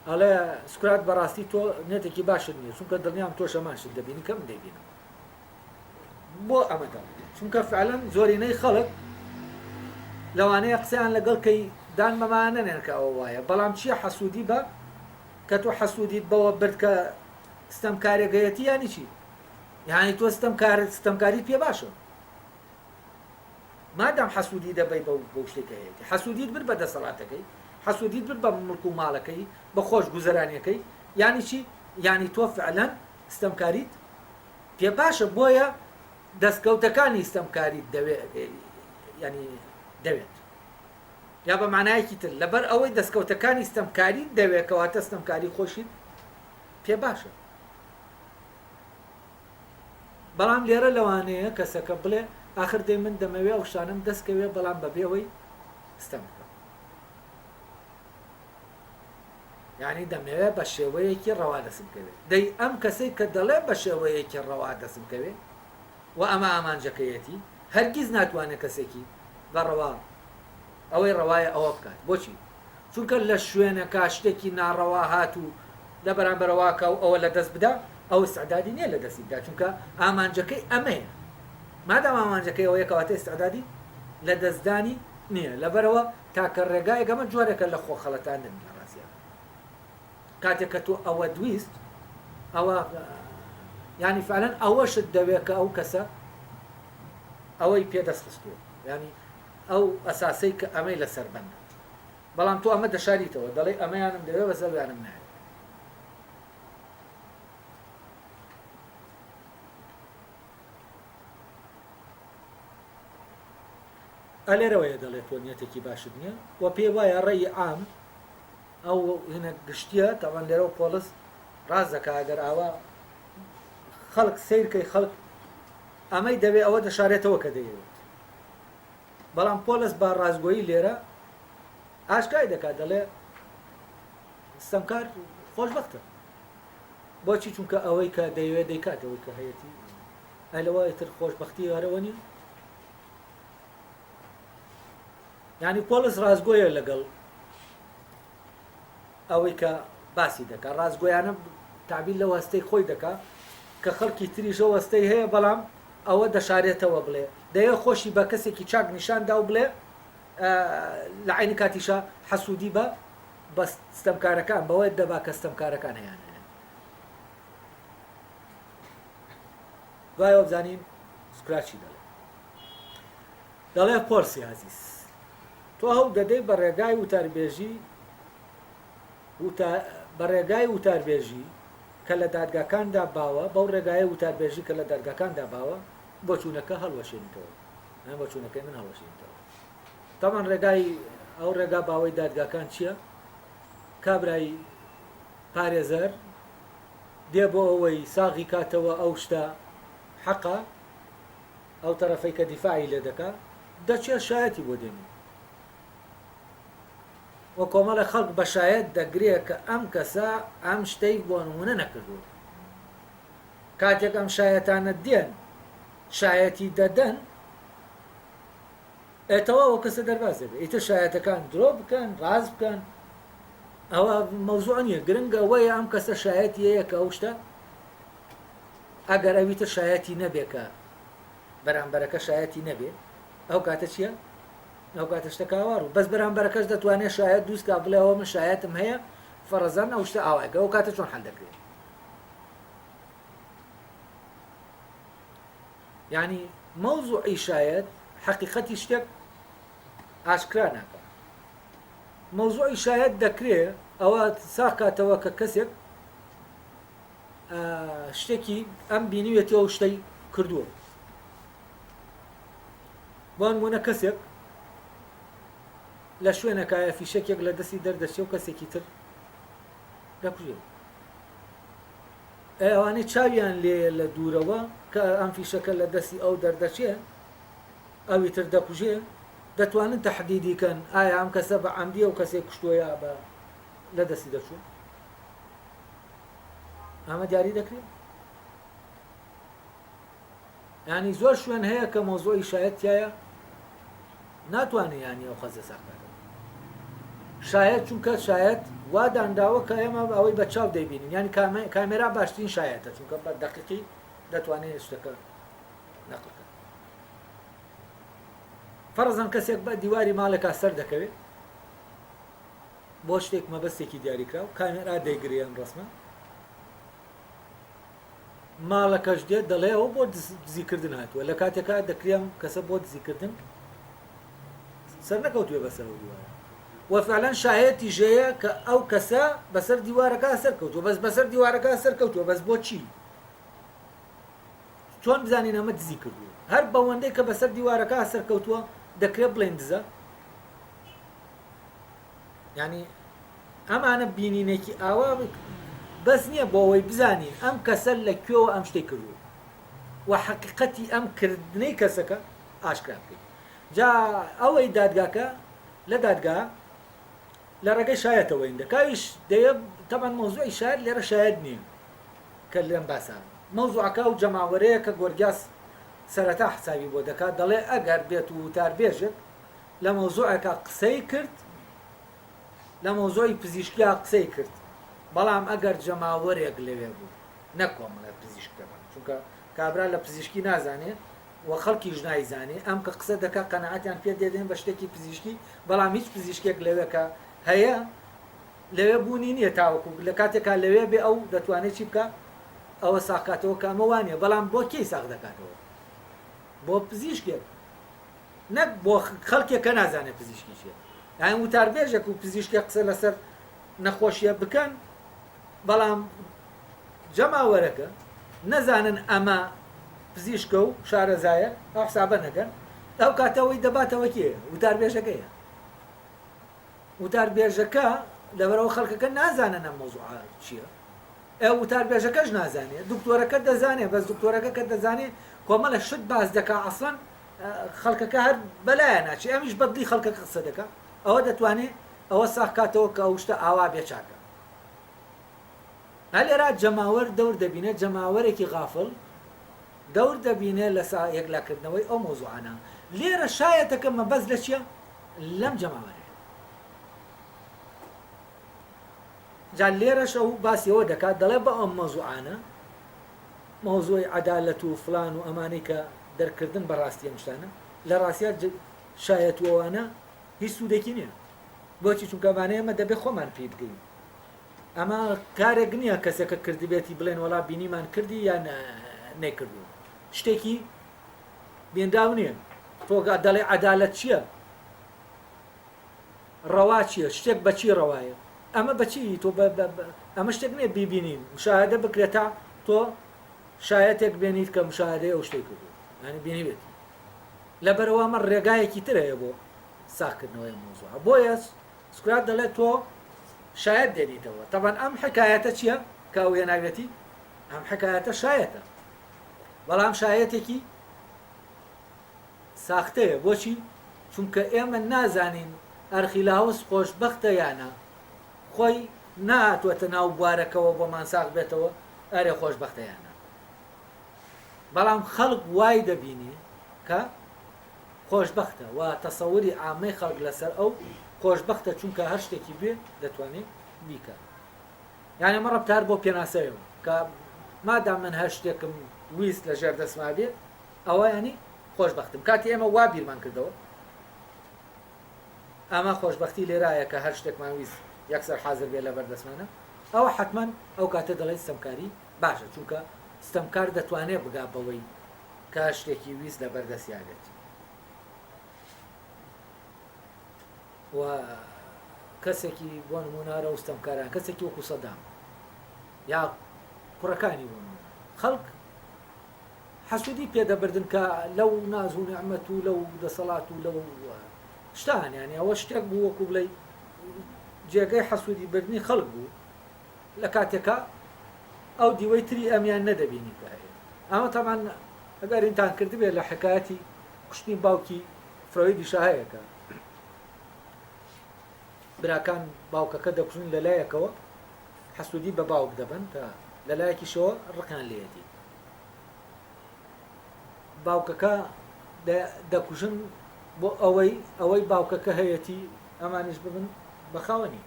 ئەڵێ سوکرات بەڕاستی تۆ نێتێکی باشت نییە چونکە دڵنیام تۆش هەمان شت دەبینی کە من دەیبینم. بۆ ئەمە دەڵێم چونکە فعلەن زۆرینەی خەڵک لەوانەیە قسەیان لەگەڵ کەی دان بەمانە نەنێن کە ئەوە وایە بەڵام چییە حەسوودی بە کە تۆ حەسوودیت بەوە برد کە ستەمکارێک هەیەتی یانی چی یانی تۆ ستەمکار ستەمکاریت پێ باشە مادام حەسوودی دەبەی بەو بەو شتێک کە هەیەتی حەسوودیت برد بە دەسەڵاتەکەی حەسوودیت برد بە مڵک و ماڵەکەی بە خۆش گوزەرانیەکەی یانی چی یانی تۆ فعلەن ستەمکاریت پێ باشە بۆیە دەستکەوتەکانی ستەمکاریت دەوێ یانی دەوێت یا بە مانایەکی تر لەبەر ئەوەی دەستکەوتەکانی ستەمکاریت دەوێت کەواتە ستەمکاری خۆشیت پێ باشە بەڵام لێرە لەوانەیە کەسەکە بڵێ ئاخر دەی من دەمەوێ ئەو شتانەم دەستکەوێ بەڵام بەبێ ئەوەی ستەم بکەم یانی دەمەوێ بە شێوەیەکی ڕەوا دەسم کەوێ. دەی ئەم کەسەی کە دەڵێ بە شێوەیەکی ڕەوا دەسم کەوێ و ئەمە ئامانجەکەیەتی، هەرگیز ناتوانێ کەسێکی بە ڕەوا ئەوەی ڕەوایە ئەوە بکات. بۆچی؟ چونکە لە شوێنەکا شتێکی ناڕەوا هات و لە بەرامبەرەوا کا و ئەوە لە دەست بدا، ئەو ئیستعدادی نییە لە دەستی بدا، چونکە ئامانجەکەی ئەمەیە. مادام ئامانجەکەی ئەوەیە کەواتە ئیستعدادی لە دەستدانی نییە. لەبەرئەوە تاکە ڕێگایەک ئەمە جۆرێکە لە خۆخەڵەتاندن لە ڕاستیا کاتێک کە تۆ ئەوەت ویست ئەوە یانی فعلەن ئەوەشت دەوێت کە ئەو کەسە ئەوەی پێ دەست خستووە ینی ئەو ئەساسەی کە ئەمەی لەسەر بەندە بەڵام تۆ ئەمە دەشاریتەوە دەڵێ ئەمەیانم دەوێ بەس ئەویانم ناوێت ئا لێرەوەیە دەڵێ تۆ نیەتێکی باشت نیە و پێی وایە ڕەئی عام ئەو هینە گشتیە تەبعەن لێرەوە پۆڵس ڕاست دەکا ئەگەر ئاوا خەڵک سەیر کەی خەڵک ئەمەی دەوێ ئەوە دەشارێتەوە کە دەیەوێت بەڵام پۆلس بە ڕاستگۆیی لێرە ئاشکای دەکات دەڵێ ستەمکار خۆشبەختە بۆچی چونکە ئەوەی کە دەیەوێت دەیکات ئەوەی کە هەیەتی ئەی لەوە ئیتر خۆشبەختی هەرەوە نیە یانی پۆڵس ڕاستگۆیە لەگەڵ ئەوەی کە باسی دەکا ڕاستگۆیانە تعبیر لەو هەستەی خۆی دەکا کە خەڵکی تریش ئەو هەستەی هەیە بەڵام ئەوە دەشارێتەوە بڵێ دەیە خۆشی بە کەسێکی چاک نیشان دا و بڵێ لە عینی کاتیشا حەسوودی بە بە ستەمکارەکان بەوە دەبا کە ستەمکارەکان هەیانە دوای ئەوە بزانین سوکرات چی دەڵێ. دەڵێ پۆلسی ئازیز تۆ هەوڵ دەدەی بە ڕێگای وتاربێژی بە ڕێگای وتاربێژی کە لە دادگاکاندا باوە بەو ڕێگایە وتاربێژی کە لە دادگاکاندا باوە بۆچوونەکە هەڵوەشێنیتەوە یان بۆچوونەکەی من هەڵوەشێنیتەوە تاوان ڕێگای ئەو ڕێگا باوەی دادگاکان چییە کابرای پارێزەر دێ بۆ ئەوەی ساغی کاتەوە ئەو شتە حەقە ئەو تەرەفەی کە دیفاعی لێ دەکا دەچێ شایەتی بۆ دێنێ و کۆمەڵێ خەڵک بە شایەت دەگرێ کە ئەم کەسە ئەم شتەی بۆ نمونە نەکردووە کاتێک ئەم شایەتانە دێن شایەتی دەدەن ئێ تەواو ئەو کەسە دەرباز دەبێت ئیتر شایەتەکان درۆ بکەن ڕاست بکەن ئەوە مەوزوع نییە گرنگ ئەوەیە ئەم کەسە شایەتی هەیە کە ئەو شتە ئەگەر ئەوی تر شایەتی نەبێ کە بەرامبەرەکە شایەتی نەبێ ئەو کاتە چییە؟ ئەو کاتە شتەکە ئاوا ڕوو بەس بەرامبەرەکەش دەتوانێت شایەت دروست کا بڵێ ئەوە من شایەتم هەیە فەرەزان ئەو شتە ئاوایەکە ئەو کاتە چۆن حل دەکرێت یانی مەوزوعی شایەت حەقیقەتی شتێک ئاشکرا ناکا. مەوزوعی شایەت دەکرێ ئەوە ساغ کاتەوە کە کەسێک شتێکی ئەم بینیوێتی ئەو شتەی کردووە. بۆ نموونە کەسێک لە شوێنەکایە فیشەکێک لە دەستی دەردەچێ و کەسێکی تر دەکوژێ. ئەی ئەوانەی چاویان لێیە لە دوورەوە کە ئەم فیشەکە لە دەستی ئەو دەردەچێ ئەوی تر دەکوژێ دەتوانن تەحدیدی کەن ئایا ئەم کەسە بە عەمدی ئەو کەسەی کوشتووە یا بە. لە دەستی دەرچووە؟ ئەمە دیاری دەکرێت؟ یانی زۆر شوێن هەیە کە مەوزوعی شایەت تایە ناتوانێ یانی ئەو قەزیە ساغ کاتەوە شایەت چونکە شایەت وا دانراوە کە ئێمە ئەوەی بە چاو دەیبینین یانی کامێرا باشترین شایەتە چونکە بە دەقیقی دەتوانێت شتەکە نەقل کات فەرزەن کەسێک بە دیواری ماڵێکا سەر دەکەوێت بۆ شتێک مەبەستێکی دیاریکراو کامێرا دەیگرێ ئەم ڕسمە ماڵەکەش دێت دەڵێ ئەوە بۆ دزیکردن هاتووە لە کاتێکا دەکرێ ئەم کەسە بۆ دزیکردن سەر نەکەوتوێ بەسەر ئەو دیوارە و فعلا شایەتیش هەیە کە ئەو کەسە بەسەر دیوارەکە سەرکەوتووە بەس بەسەر دیوارەکە سەرکەوتووە بەس بۆ چی چۆن بزانین ئەمە دزی کردووە هەر بەوەندەی کە بەسەر دیوارەکە سەرکەوتووە دەکرێت بڵێن دزە یانی ئەمانە بینینێکی ئاوا بەس نییە بۆ ئەوەی بزانین ئەم کەسە لە کوێوە ئەم شتەی کردووە و حەقیقەتی ئەم کردنەی کەسەکە ئاشکرا بکەین جا ئەوەی دادگاکە لە دادگا لە ڕێگەی شایەتەوە دەکایش دەیە تەمان مەوزوعی شایەت لێرە شایەت نییە کە لەم باسە مەوزوعەکە و جەماوەرەیە کە گۆرگیاس سەرەتا حسابی بۆ دەکات دەڵێ ئەگەر بێت و وتاربێژێک لە مەوزوعێکا قسەی کرد لە مەوزوعی پزیشکیا قسەی کرد بەڵام ئەگەر جەماوەرێک لەوێ بوو نەک کۆمەڵێ پزیشک دەبن چونکە کابرا لە پزیشکی نازانێ و خەڵکیش نایزانێ ئەم کە قسە دەکا قەناعەتیان پێ دێدێن بە شتێکی پزیشکی بەڵام هیچ پزیشکێک لەوێ کە هەیە لەوێ بوونی نییە تاوەکو لە کاتێکا لەوێ بێ ئەو دەتوانێت چی بکە ئەوە ساغکاتەوە کە ئەمە وانە بەڵام بۆ کێی ساغ دەکاتەوە بۆ پزیشکێک نەک بۆ خەڵکێک کە نازانێت پزیشکی چیە یان وتاربێژێک و پزیشکێک قسە لەسەر نەخۆشیە بکەن بەڵام جەماوەرەکە نەزانن ئەمە پزیشکە و شارەزایە ئەو حسابە نەکەن ئەو کاتەوەی دەباتەوە کێ وتاربێژەکەیە وتاربێژەکە لەبەرەوە خەڵکەکە نازانن ئەم مەوزوعە چییە ئە وتاربێژەکەش نازانێ دکتۆرەکە دەزانێ بەس دکتۆرەکە کە دەزانێ کۆمەڵە شت باس دەکا ئەسڵەن خەڵکەکە هەر بەلایە ناچێ ئەمیش بەدڵی خەڵکەکە قسە دەکا ئەوە دەتوانێ ئەوە ساغ کاتەوە کە ئەو شتە ئاوا بێ چاکە هەلێرا جەماوەر دەور دەبینێ جەماوەرێکی غافڵ دەور دەبینێ لە سا یەکلاکردنەوەی ئەو مەوزوعانە لێرە شایەتەکە مەبەست لە چییە لەم جەماوەرەیە جا لێرەش ئەو باسی ئەوە دەکات دەڵێ بە ئەم مەوزوعانە مەوزوعی عەدالەت و فلان و ئەمانەی کە دەرکردن بە ڕاستی ئەم شتانە لە ڕاستیا شایەت و ئەوانە هیچ سوودێکی نییە بۆچی چونکە ئەمانە ئێمە دەبێ خۆمان پێی بگەین ئەمە کارێک نییە کەسێکە کردبێتی بڵێن وەڵا بینیمان کردی یان نەیکردووە شتێکی بینراو نییە تۆ دەڵێ عەدالەت چییە ڕەوا چیە؟ شتێک بە چی ڕەوایە؟ ئەمە بە چی تۆ بە ئەمە شتێک نیە بیبینین مشاهدە بکرێت تا تۆ شایەتێک بێنیت کە مشاهدەی ئەو شتەی کردووە یانی بینیوێتی لەبەرئەوە ئەمە ڕێگایەکی تر هەیە بۆ ساغکردنەوەی ئەم مەوزوعە بۆیە سوکرات دەڵێت تۆ شایەت دێنیتەوە تەبەن ئەم حکایەتە چییە کە ئەو هێناوێتی ئەم حکایەتە شایەتە بەڵام شایەتێکی ساختەیە بۆچی چونکە ئێمە نازانین ئەرخیلاوس خۆشبەختە یا نا خۆی نەهاتوەتە ناو بوارەکەوە بۆمان ساغ بێتەوە ئەرێ خۆشبەختە یا نا بەڵام خەڵک وای دەبینێ کە خۆشبەختە و تەسەوری عامەی خەڵک لەسەر ئەو خۆشبەختە چونکە هەر شتێکی بوێ دەتوانێ بیکا یانی ئەمە ڕەبتە هەر بۆ پێناسەیەوە کە مادام من هەر شتێکم ویست لە ژێر دەستما بێ ئەوە یانی خۆشبەختم کاتی ئێمە وا بیرمان کردەوە ئەمە خۆشبەختی لێرایە کە هەر شتێکمان ویست یەکسەر حازر بێ لەبەر دەستمانە ئەوە حەتمەن ئەو کاتە دەڵێن ستەمکاری باشە چونکە ستەمکار دەتوانێت بگا بەوەی کە شتێکی ویست لەبەر دەستیا بێت و کەسێکی بۆ نمونارە و ستەمکاران کەسێکی وەکو سەدام یا کوڕەکانی بۆ نمونە خەڵک حەسوودی پێ دەبردن کە لەو ناز و نیعمەت و لەو دەسەڵات و لەو شتان یانی ئەوە شتێک بوو وەکو بڵێی جێگەی حەسوودی بردنی خەڵک بوو لە کاتێکا ئەو دیوەی تری ئەمیان نەدەبینی کە هەیە ئەمە تەمان ئەگەر ئینتان کردبێ لە حکایەتی کوشتنی باوکی فرۆیدیشا هەیە کە. براکان باوکەکە دەکوژن لە لایەکەوە حەسوودی بە باوک دەبەن کە لە لایەکیشەوە ڕقیان لێیەتی. باوکەکە دەکوژن بۆ ئەوەی ئەوەی باوکەکە هەیەتی ئەمانیش ببن بە خاوەنی.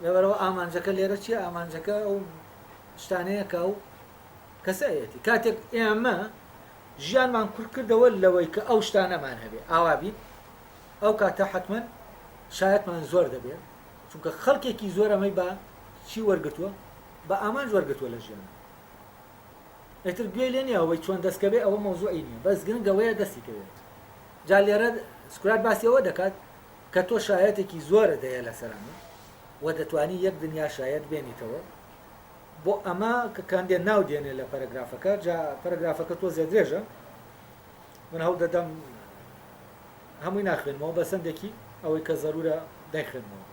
لەبەرئەوە ئامانجەکە لێرە چییە؟ ئامانجەکە ئەو شتانەیە کە ئەو کەسە هەیەتی. کاتێک ئێمە ژیانمان کورت کردەوە لەوەی کە ئەو شتانەمان هەبێ ئاوا بین، ئەو کاتە حەتمەن شایەتمان زۆر دەبێ، چونکە خەڵکێکی زۆر ئەمەی بە چی وەرگرتووە؟ بە ئامانج وەرگرتووە لە ژیانا. ئیتر گوێی لێ نییە ئەوەی چۆن دەست کەوێ ئەوە مەوزوعی نییە، بەس گرنگ ئەوەیە دەستی کەوێت. جا لێرە سوکرات باسی ئەوە دەکات کە تۆ شایەتێکی زۆرت هەیە لەسەر ئەمە و دەتوانی یەک دنیا شایەت بێنیتەوە بۆ ئەمە کە کاندێ ناو دێنێ لە پەرەگرافەکە، جا پەرەگرافەکە تۆزێ درێژە من هەوڵ دەدەم هەمووی ناخوێنمەوە بەس هەندێکی ئەوەی کە زەرورە دەیخوێنمەوە.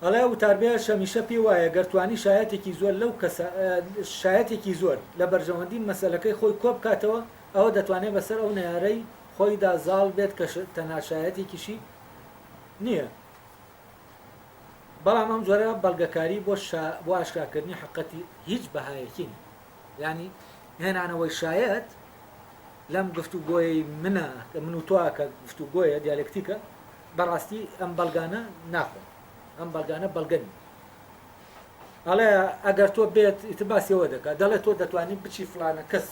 ئەڵێ وتاربێژ هەمیشە پێی وایە گەر توانی شایەتێکی زۆر لەو کەسە شایەتێکی زۆر لە بەرژەوەندی مەسەلەکەی خۆی کۆبکاتەوە ئەوە دەتوانێت بەسەر ئەو نەیارەی خۆیدا زاڵ بێت کە تەنها شایەتێکیشی نییە. بەڵام ئەم جۆرە بەڵگەکاری بۆ بۆ ئاشکراکردنی حەقەتی هیچ بەهایەکی نییە. یانی هێنانەوەی شایەت لەم گفتوگۆیەی منە کە من و تۆ کە گفتوگۆیە دیالێکتیکە بەڕاستی ئەم بەڵگانە ناخۆن ئەم بەڵگانە بەڵگە نین. ئەڵێ ئەگەر تۆ بێت ئیتر باسی ئەوە دەکات دەڵێ تۆ دەتوانی بچی فلانە کەس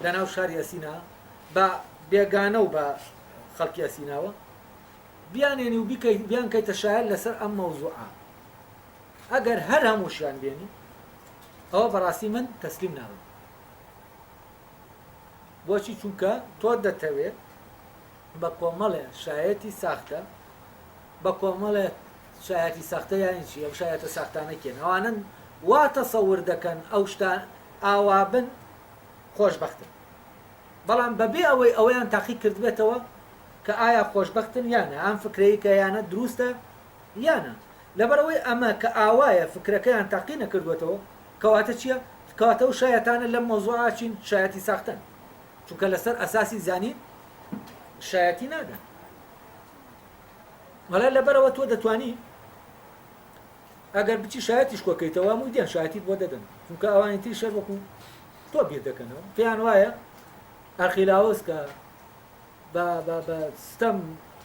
لەناو شاری ئەسینا بە بێگانە و بە خەڵکی ئەسیناوە بیانێنی و بیکەیت بیانکەیتە شایەت لەسەر ئەم مەوزوعە ئەگەر هەر هەمووشیان بێنی ئەوە بەڕاستی من تەسلیم نابم. بۆچی؟ چونکە تۆ دەتەوێت بە کۆمەڵێ شایەتی ساختە بە کۆمەڵێ شایەتی ساختە یانی چی؟ ئەم شایەتە ساختانە کێن؟ ئەوانەن وا تەسەور دەکەن ئەو شتان ئاوا بن خۆشبەختن بەڵام بەبێ ئەوەی ئەوەیان تاقی کردبێتەوە کە ئایا خۆشبەختن یان نا، ئەم فکرەی کە هەیانە دروستە یان نا. لەبەرئەوەی ئەمە کە ئاوایە فکرەکەیان تاقی نەکردووەتەوە، کەواتە چییە؟ کەواتە ئەو شایەتانە لەم مەوزوعە چین؟ شایەتی ساختەن. چونکە لەسەر ئەساسی زانین شایەتی نادەن. وەڵا لەبەرئەوە تۆ دەتوانی ئەگەر بچی شایەتیش کۆکەیتەوە هەمووی دێن شایەتیت بۆ دەدەن، چونکە ئەوانی تریش هەر وەکو تۆ بیر دەکەنەوە، پێیان وایە ئەرخیلاوس کە بە بە بە ستەم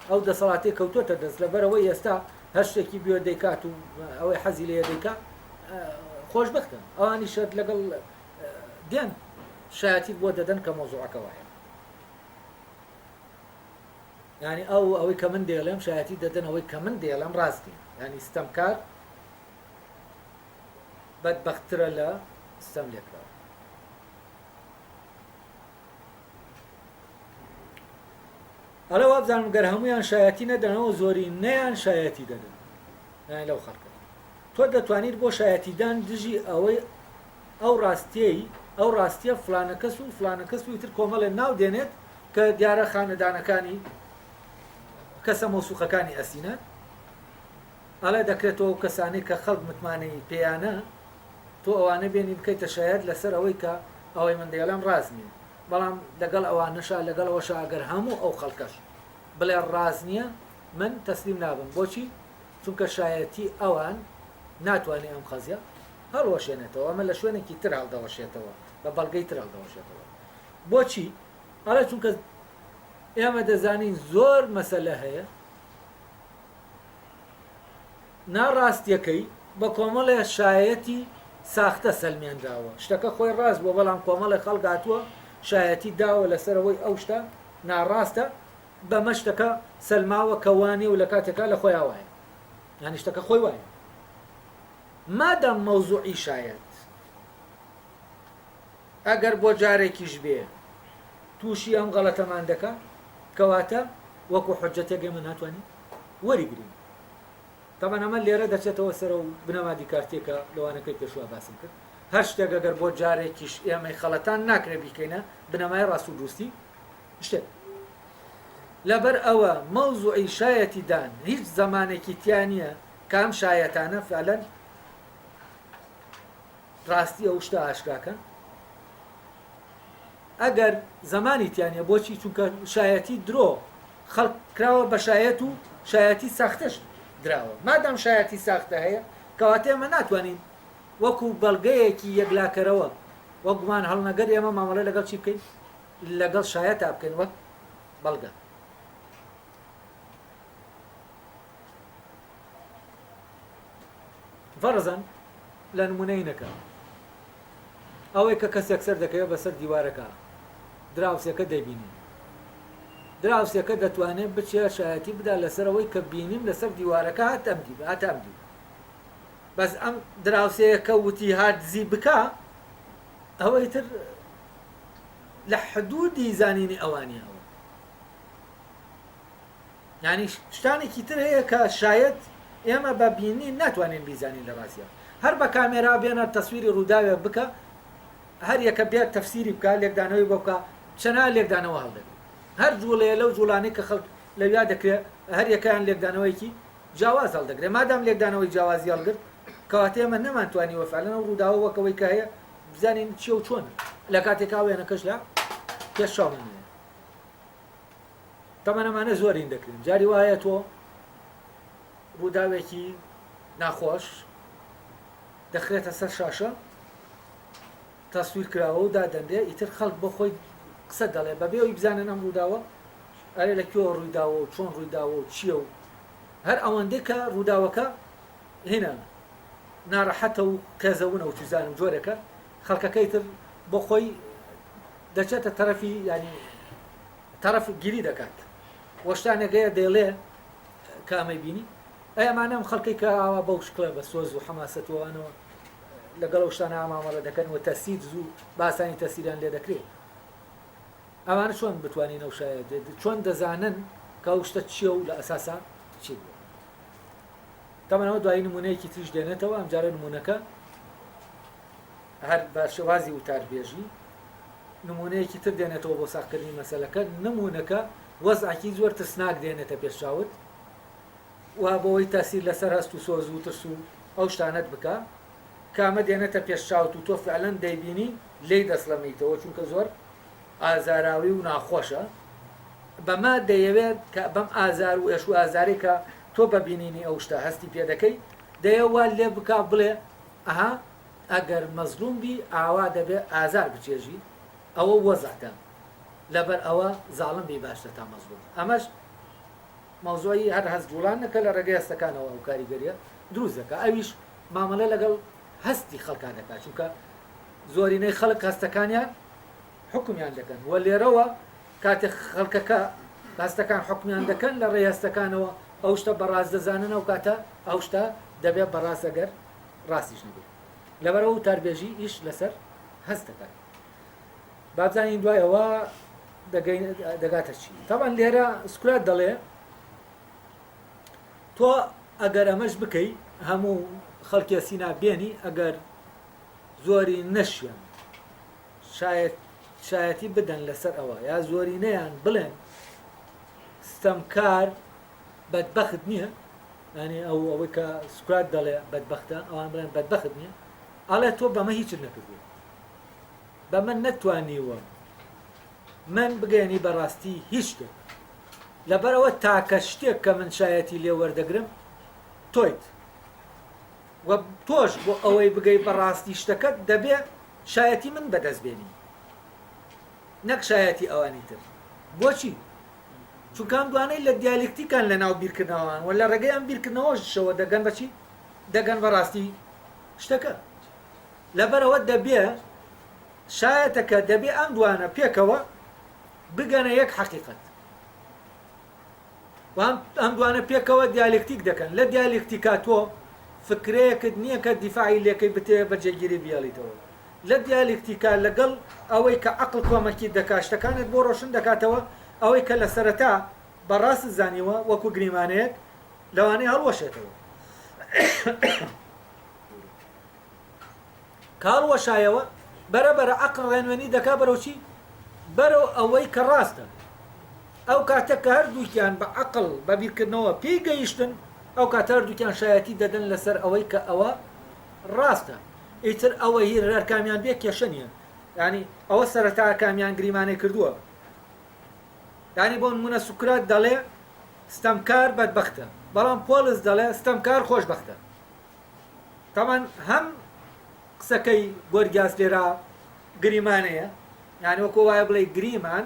ئەو دەسەڵاتەی کەوتۆتە دەست لەبەرئەوەی ئێستا هەر شتێکی بوێ دەیکات و ئەوەی حەزی لێیە دەیکا خۆشبەختە ئەوانیش هەر لەگەڵ دێن شایەتیت بۆ دەدەن کە مەوزوعەکە وایە یعنی ئەو ئەوەی کە من دێڵێم شایەتی دەدەن ئەوەی کە من دێڵێم ڕاست نییە یعنی ستەمکار بەدبەختترە لە ستەم لێکراوە ئەڵێ وابزانم گەر هەموویان شایەتی نەدەنەوە زۆرینەیان شایەتی دەدەن یانی لەو خەڵکە تۆ دەتوانیت بۆ شایەتیدان دژی ئەوەی ئەو ڕاستیەی ئەو ڕاستیە فلانە کەس و فلانە کەس و ئیتر کۆمەڵێ ناو دێنێت کە دیارە خانەدانەکانی کەسە مەوسوقەکانی ئەسینە ئەڵێ دەکرێتەوە ئەو کەسانەی کە خەڵک متمانەی پێیانە تۆ ئەوانە بێنی بکەیتە شایەت لەسەر ئەوەی کە ئەوەی من دەیڵێم ڕاست نییە بەڵام لەگەڵ ئەوانەشا لەگەڵ ئەوەشا ئەگەر هەموو ئەو خەڵکەش بڵێ ڕاست نییە من تەسلیم نابم بۆچی چونکە شایەتی ئەوان ناتوانێ ئەم قەزیە هەڵوەشێنێتەوە ئەمە لە شوێنێکی تر هەڵدەوەشێتەوە بە بەڵگەی تر هەڵدەوەشێتەوە بۆچی ئەڵێ چونکە ئێمە دەزانین زۆر مەسەلە هەیە ناڕاستیەکەی بە کۆمەڵێ شایەتی ساختە سەلمێنراوە، شتەکە خۆی ڕاست بووە بەڵام کۆمەڵێ خەڵک هاتووە شایەتی داوە لەسەر ئەوەی ئەو شتە ناڕاستە، بەمە شتەکە سەلماوە کە وانیە و لە کاتێکا لە خۆیا وایە یانی شتەکە خۆی وایە مادام مەوزوعی شایەت ئەگەر بۆ جارێکیش بێ تووشی ئەم غەڵەتەمان دەکا کەواتە وەکو حجەتێک ئێمە ناتوانین وەریگرین. تەبعەن ئەمە لێرە دەچێتەوە سەر ئەو بنەما دیکارتیە کە لە وانەکەی پێشووا باسم کرد. هەر شتێک ئەگەر بۆ جارێکیش ئێمەی خەڵەتان ناکرێت بیکەینە بنەمای ڕاست و دروستی شتێک. لەبەر ئەوە مەوزوعی شایەتیدان هیچ زەمانێکی تیا نییە کە ئەم شایەتانە فعلەن ڕاستی ئەو شتە ئاشکراکەن. ئەگەر زەمانی تیا نییە بۆچی؟ چونکە شایەتی درۆ. خەڵک کراوە بە شایەت و شایەتی ساختەش دراوە. مادام شایەتی ساختە هەیە، کەواتە ئێمە ناتوانین وەکو بەڵگەیەکی یەکلاکەرەوە وەک گومان هەڵنەگر ئێمە مامەڵە لەگەڵ چی بکەین؟ لەگەڵ شایەتا بکەین وەک بەڵگە. فەرزەن لە نمونەی نەکە ئەوەی کە کەسێک سەر دەکەوێت بەسەر دیوارەکە دراوسێکە دەبینی دراوسێکە دەتوانێت بچێ شایەتی بدا لەسەر ئەوەی کە بینیم لەسەر دیوارەکە هات ئەم دی هات ئەم دی بەس ئەم دراوسێیەکە وتی هات دزی بکا ئەوەی تر لە حدودی زانینی ئەوانی ئەوە یانی شتانێکی تر هەیە کە شایەت ئێمە بە بینین ناتوانین بیزانین لە ڕاستیا هەر بە کامێرا بێنە تەسویری ڕووداوێک بکە هەر یەکە بێت تەفسیری بکە لێکدانەوەی بۆ بکە چەنا لێکدانەوە هەڵدەگرێت هەر جوڵەیە لەو جوڵانەی کە خەڵک لەویا دەکرێت هەر یەکەیان لێکدانەوەیەکی جیاواز هەڵدەگرێت مادام لێکدانەوەی جیاوازی هەڵگرت کەواتە ئێمە نەمانتوانیوە فعلەن ئەو ڕووداوە وەک ئەوەی کە هەیە بزانین چییە و چۆنە لە کاتێکا وێنەکەش لە پێش چاومان هەیە. تەمەن ئەمانە زۆرین دەکرێن جاری وایە تۆ ڕووداوێکی ناخۆش دەخرێتە سەر شاشە تەسویر کراوە و دادەنرێ ئیتر خەڵک بۆ خۆی قسە دەڵێ بەبێ ئەوی بزانن ئەم ڕووداوە ئەرێ لە کوێوە ڕوویداوە و چۆن ڕوویداوە و چییە و هەر ئەوەندەی کە ڕووداوەکە هینا ناڕەحەتە و قێزەونە و چزانم جۆرێکە خەڵکەکەی تر بۆ خۆی دەچێتە تەرەفی یانی تەرەف گیری دەکات وە شتانێک هەیە دەیڵێ کە ئەمەی بینی ئەی ئەمانە ئەم خەڵکەی کە ئاوا بەو شکڵە بە سۆز و حەماسەت و ئەوانەوە لەگەڵ ئەو شتانە مامەڵە دەکەن و تەسیر زوو بە ئاسانی تەسیریان لێ دەکرێت ئەوانە چۆن بتوانین ئەو شایەت چۆن دەزانن کە ئەو شتە چییە و لە ئەساسا چی بووە تەمەنەوە دوایی نمونەیەکی تریش دێنێتەوە ئەمجارە نمونەکە هەر بە شێوازی وتاربێژی نموونەیەکی تر دێنێتەوە بۆ ساغکردنی مەسەلەکە، نموونەکە وەزعێکی زۆر ترسناک دێنێتە پێش چاوت و بۆ ئەوەی تەسیر لەسەر هەست و سۆز و ترس و ئەو شتانەت بکا کە ئەمە دێنێتە پێش چاوت و تۆ فعلەن دەیبینی لێی دەسڵەمیتەوە چونکە زۆر ئازاراوی و ناخۆشە بەمە دەیەوێت کە بەم ئازار و ئێش و ئازارەی کە تۆ بە بینینی ئەو شتە هەستی پێ دەکەی دەیەوێت وات لێ بکا بڵێ ئەها ئەگەر مەزلوم بی ئاوا دەبێ ئازار بچێژی ئەوە وەزعتە لەبەر ئەوە زاڵم بی باشتە تا مەزلوم ئەمەش مەوزوعی هەر هەست جوڵاندنە کە لە ڕێگەی هەستەکانەوە ئەو کاریگەریە دروست دەکا ئەویش مامەلە لەگەڵ هەستی خەڵکا دەکا چونکە زۆرینەی خەڵک هەستەکانیان حوکمیان دەکەن و لێرەوە کاتێک خەڵکەکە هەستەکان حوکمیان دەکەن لە ڕێی هەستەکانەوە ئەو شتە بەڕاست دەزانن ئەو کاتە ئەو شتە دەبێت بەڕاست ئەگەر ڕاستیش نەبێت لەبەرئەوە وتاربێژی ئیش لەسەر هەست دەکات با بزانین دوای ئەوە دەگاتە چی تاوان لێرە سکرات دەڵێ تۆ ئەگەر ئەمەش بکەی هەموو خەڵکی سینا بێنی ئەگەر زۆری نەشیان شایەت شایەتی بدەن لەسەر ئەوە یا زۆرینەیان بڵێن ستەمکار بەدبەخت نییە یانی ئەو ئەوەی کە سوکرات دەڵێ بەدبەختە ئەوان بڵێن بەدبەخت نییە ئەڵێ تۆ بەمە هیچت نەکردووە بەمە نەتوانیوە من بگەێنی بەڕاستی هیچ شتێک لەبەرەوە تاکە شتێک کە من شایەتی لێ وەردەگرم تۆیت و تۆش بۆ ئەوەی بگەی بەڕاستی شتەکەت دەبێ شایەتی من بەدەست بێنی نەک شایەتی ئەوانی تر بۆچی چونکە ئەم دوانەی لە دیالێکتیکان لە ناو بیرکردنەوەمان و لە ڕێگەی ئەم بیرکردنەوەشەوە دەگەن بە چی؟ دەگەن بە ڕاستی شتەکە. لەبەرئەوە دەبێ شایەتەکە دەبێ ئەم دوانە پێکەوە بگەنە یەک حەقیقەت. و ئەم دوانە پێکەوە دیالێکتیک دەکەن. لە دیالێکتیکا تۆ فکرەیەکت نییە کە دیفاعی لێکەی بتەوێ بە جێگیری بیهێڵیتەوە. لە دیالێکتیکا لەگەڵ ئەوەی کە عەقڵ کۆمەکیت دەکات شتەکانت بۆ ڕۆشن دەکاتەوە، ئەوەی کە لە سەرەتا بە ڕاستت زانیوە وەکو گریمانەیەک لەوانەیە هەڵوەشێتەوە. کە هەڵوەشایەوە بەرە بەرە عەقڵ ڕێنوێنی دەکا بەرەو چی؟ بەرەو ئەوەی کە ڕاستە. ئەو کاتە کە هەردووکیان بە عەقڵ بە بیرکردنەوە پێی گەیشتن ئەو کاتە هەردووکیان شایەتی دەدەن لەسەر ئەوەی کە ئەوە ڕاستە. ئیتر ئەوە هی هەر کامیان بێ کێشە نیە یانی ئەوە سەرەتا کامیان گریمانەی کردووە. یانی بۆ نموونە سوکرات دەڵێ ستەمکار بەدبەختە، بەڵام پۆڵس دەڵێ ستەمکار خۆشبەختە. تەبعەن هەم قسەکەی گۆرگیاس لێرە گریمانەیە، یانی وەکو وایە بڵێی گریمان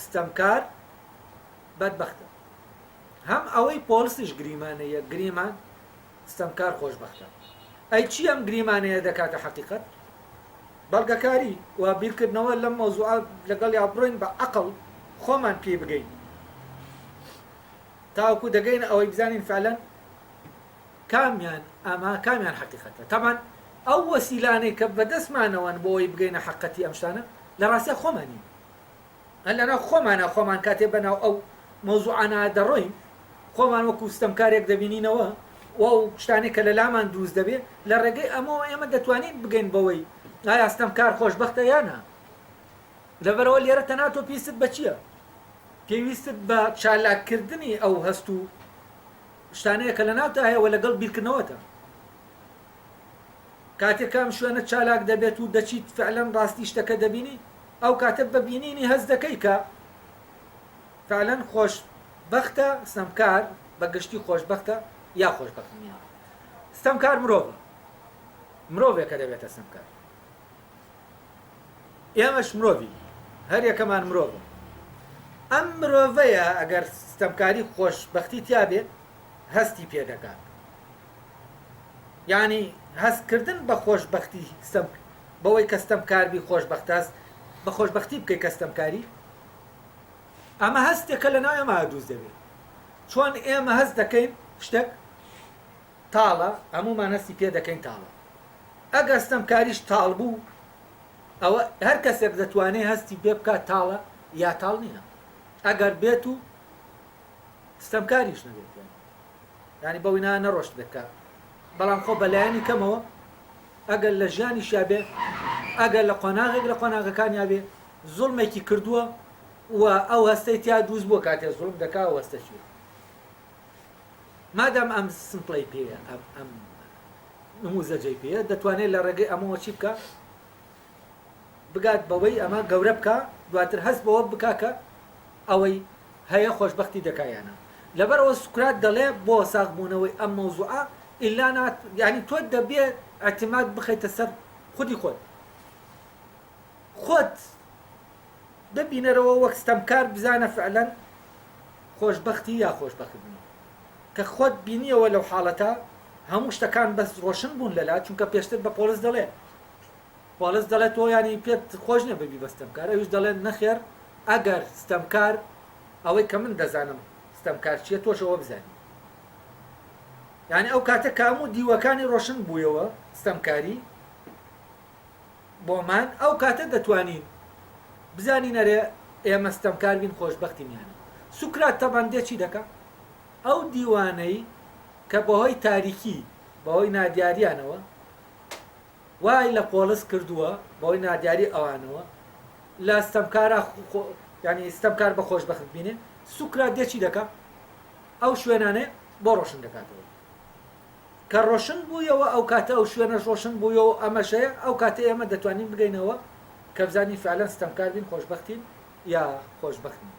ستەمکار بەدبەختە. هەم ئەوەی پۆڵسیش گریمانەیە، گریمان ستەمکار خۆشبەختە. ئەی چی ئەم گریمانەیە دەکاتە حەقیقەت؟ بەڵگەکاری و بیرکردنەوە لەم مەوزوعە لەگەڵیا بڕۆین بە عەقڵ خۆمان پێی بگەین تاوەکو دەگەینە ئەوەی بزانین فعلەن کامیان ئەمە کامیان حەقیقەتە. تەبعەن ئەو وەسیلانەی کە بەدەستمانەوەن بۆ ئەوەی بگەینە حەقەتی ئەم شتانە لە ڕاستیا خۆمانین. هەر لەناو خۆمانا خۆمان کاتێ بەناو ئەو مەوزوعانە دەڕۆین خۆمان وەکو ستەمکارێک دەبینینەوە و ئەو شتانەی کە لەلامان دروست دەبێ لە ڕێگەی ئەمەوە ئێمە دەتوانین بگەین بەوەی ئایا ستەمکار خۆشبەختە یا نا. لەبەرئەوە لێرە تەنها تۆ پێویستت بە چییە؟ پێویستت بە چالاککردنی ئەو هەست و شتانەیە کە لەناوتا هەیە و لەگەڵ بیرکردنەوەتە. کاتێک کە ئەم شوێنە چالاک دەبێت و دەچیت فعلەن ڕاستی شتەکە دەبینی، ئەو کاتە بە بینینی هەست دەکەی کە فعلەن خۆش بەختە ستەمکار بە گشتی خۆشبەختە یا خۆشبەخت نییە. ستەمکار مرۆڤە. مرۆڤێکە دەبێتە ستەمکار. ئێمەش مرۆڤین. هەر یەکەمان مرۆڤە. ئەم مرۆڤەیە ئەگەر ستەمکاری خۆشبەختی تیا بێ هەستی پێ دەکات. یانی هەست کردن بە خۆشبەختی ستەم بەوەی کە ستەمکار بی خۆشبەختە هەست بە خۆشبەختی بکەی کە ستەمکاری ئەمە هەستێکە لە ناو ئێمە دروست دەبێت چۆن ئێمە هەست دەکەین شتێک تاڵە هەمومان هەستی پێ دەکەین تاڵە ئەگەر ستەمکاریش تاڵ بوو ئەوە هەر کەسێک دەتوانێت هەستی پێ بکات تاڵە یا تاڵ نییە ئەگەر بێت و ستەمکاریش نەبێت یانی بەوی نا نەڕۆشتبێت کە بەڵام خۆ بەلایەنی کەمەوە ئەگەر لە ژیانیشیا بێ ئەگەر لە قۆناغێک لە قۆناغەکانیا بێ زوڵمێکی کردووە و ئەو هەستەی تیا دروست بووە کاتێ زوڵم دەکا ئەو هەستە چییە مادام ئەم سمپڵەی پێیە ئەم ئەم نموزەجەی پێیە دەتوانێت لە ڕێگەی ئەمەوە چی بکە بگات بەوەی ئەمە گەورە بکا دواتر هەست بەوە بکا کە ئەوەی هەیە خۆشبەختی دەکا یا نا لەبەرئەوە سوکرات دەڵێ بۆ ساغ بوونەوەی ئەم مەوزوعە ئیلا نا یانی تۆ دەبێ ئیعتیماد بخەیتە سەر خودی خۆت خۆت ببینەرەوە وەک ستەمکار بزانە فعلەن خۆشبەختی یا خۆشبەخت نی کە خۆت بینیەوە لەو حاڵەتە هەموو شتەکان بەس ڕۆشن بوون لەلا چونکە پێشتر بە پۆڵس دەڵێ پۆڵس دەڵێت تۆ یانی پێت خۆش نیە ببی بە ستەمکار ئەویش دەڵێت نەخێر ئەگەر ستەمکار ئەوەی کە من دەزانم ستەمکار چیە تۆش ئەوە بزانی یانی ئەو کاتە کە هەموو دیوەکانی ڕۆشن بوویەوە ستەمکاری بۆمان ئەو کاتە دەتوانین بزانین ئەرێ ئێمە ستەمکار بین خۆشبەختین یانە سوکرات تەبان دێ چی دەکا ئەو دیوانەی کە بەهۆی تاریکی بەهۆی نادیاریانەوە وای لە پۆڵس کردووە بەهۆی نادیاری ئەوانەوە لە ستەمکارا یانی ستەمکار بە خۆشبەخت بینێ سوکرات دێ چی دەکا ئەو شوێنانەی بۆ ڕۆشن دەکاتەوە کە ڕۆشن بوویەوە ئەو کاتە ئەو شوێنەش ڕۆشن بوویەوە ئەمەش هەیە ئەو کاتە ئێمە دەتوانین بگەینەوە کە بزانین فعلەن ستەمکار بین خۆشبەختین یا خۆشبەخت نین.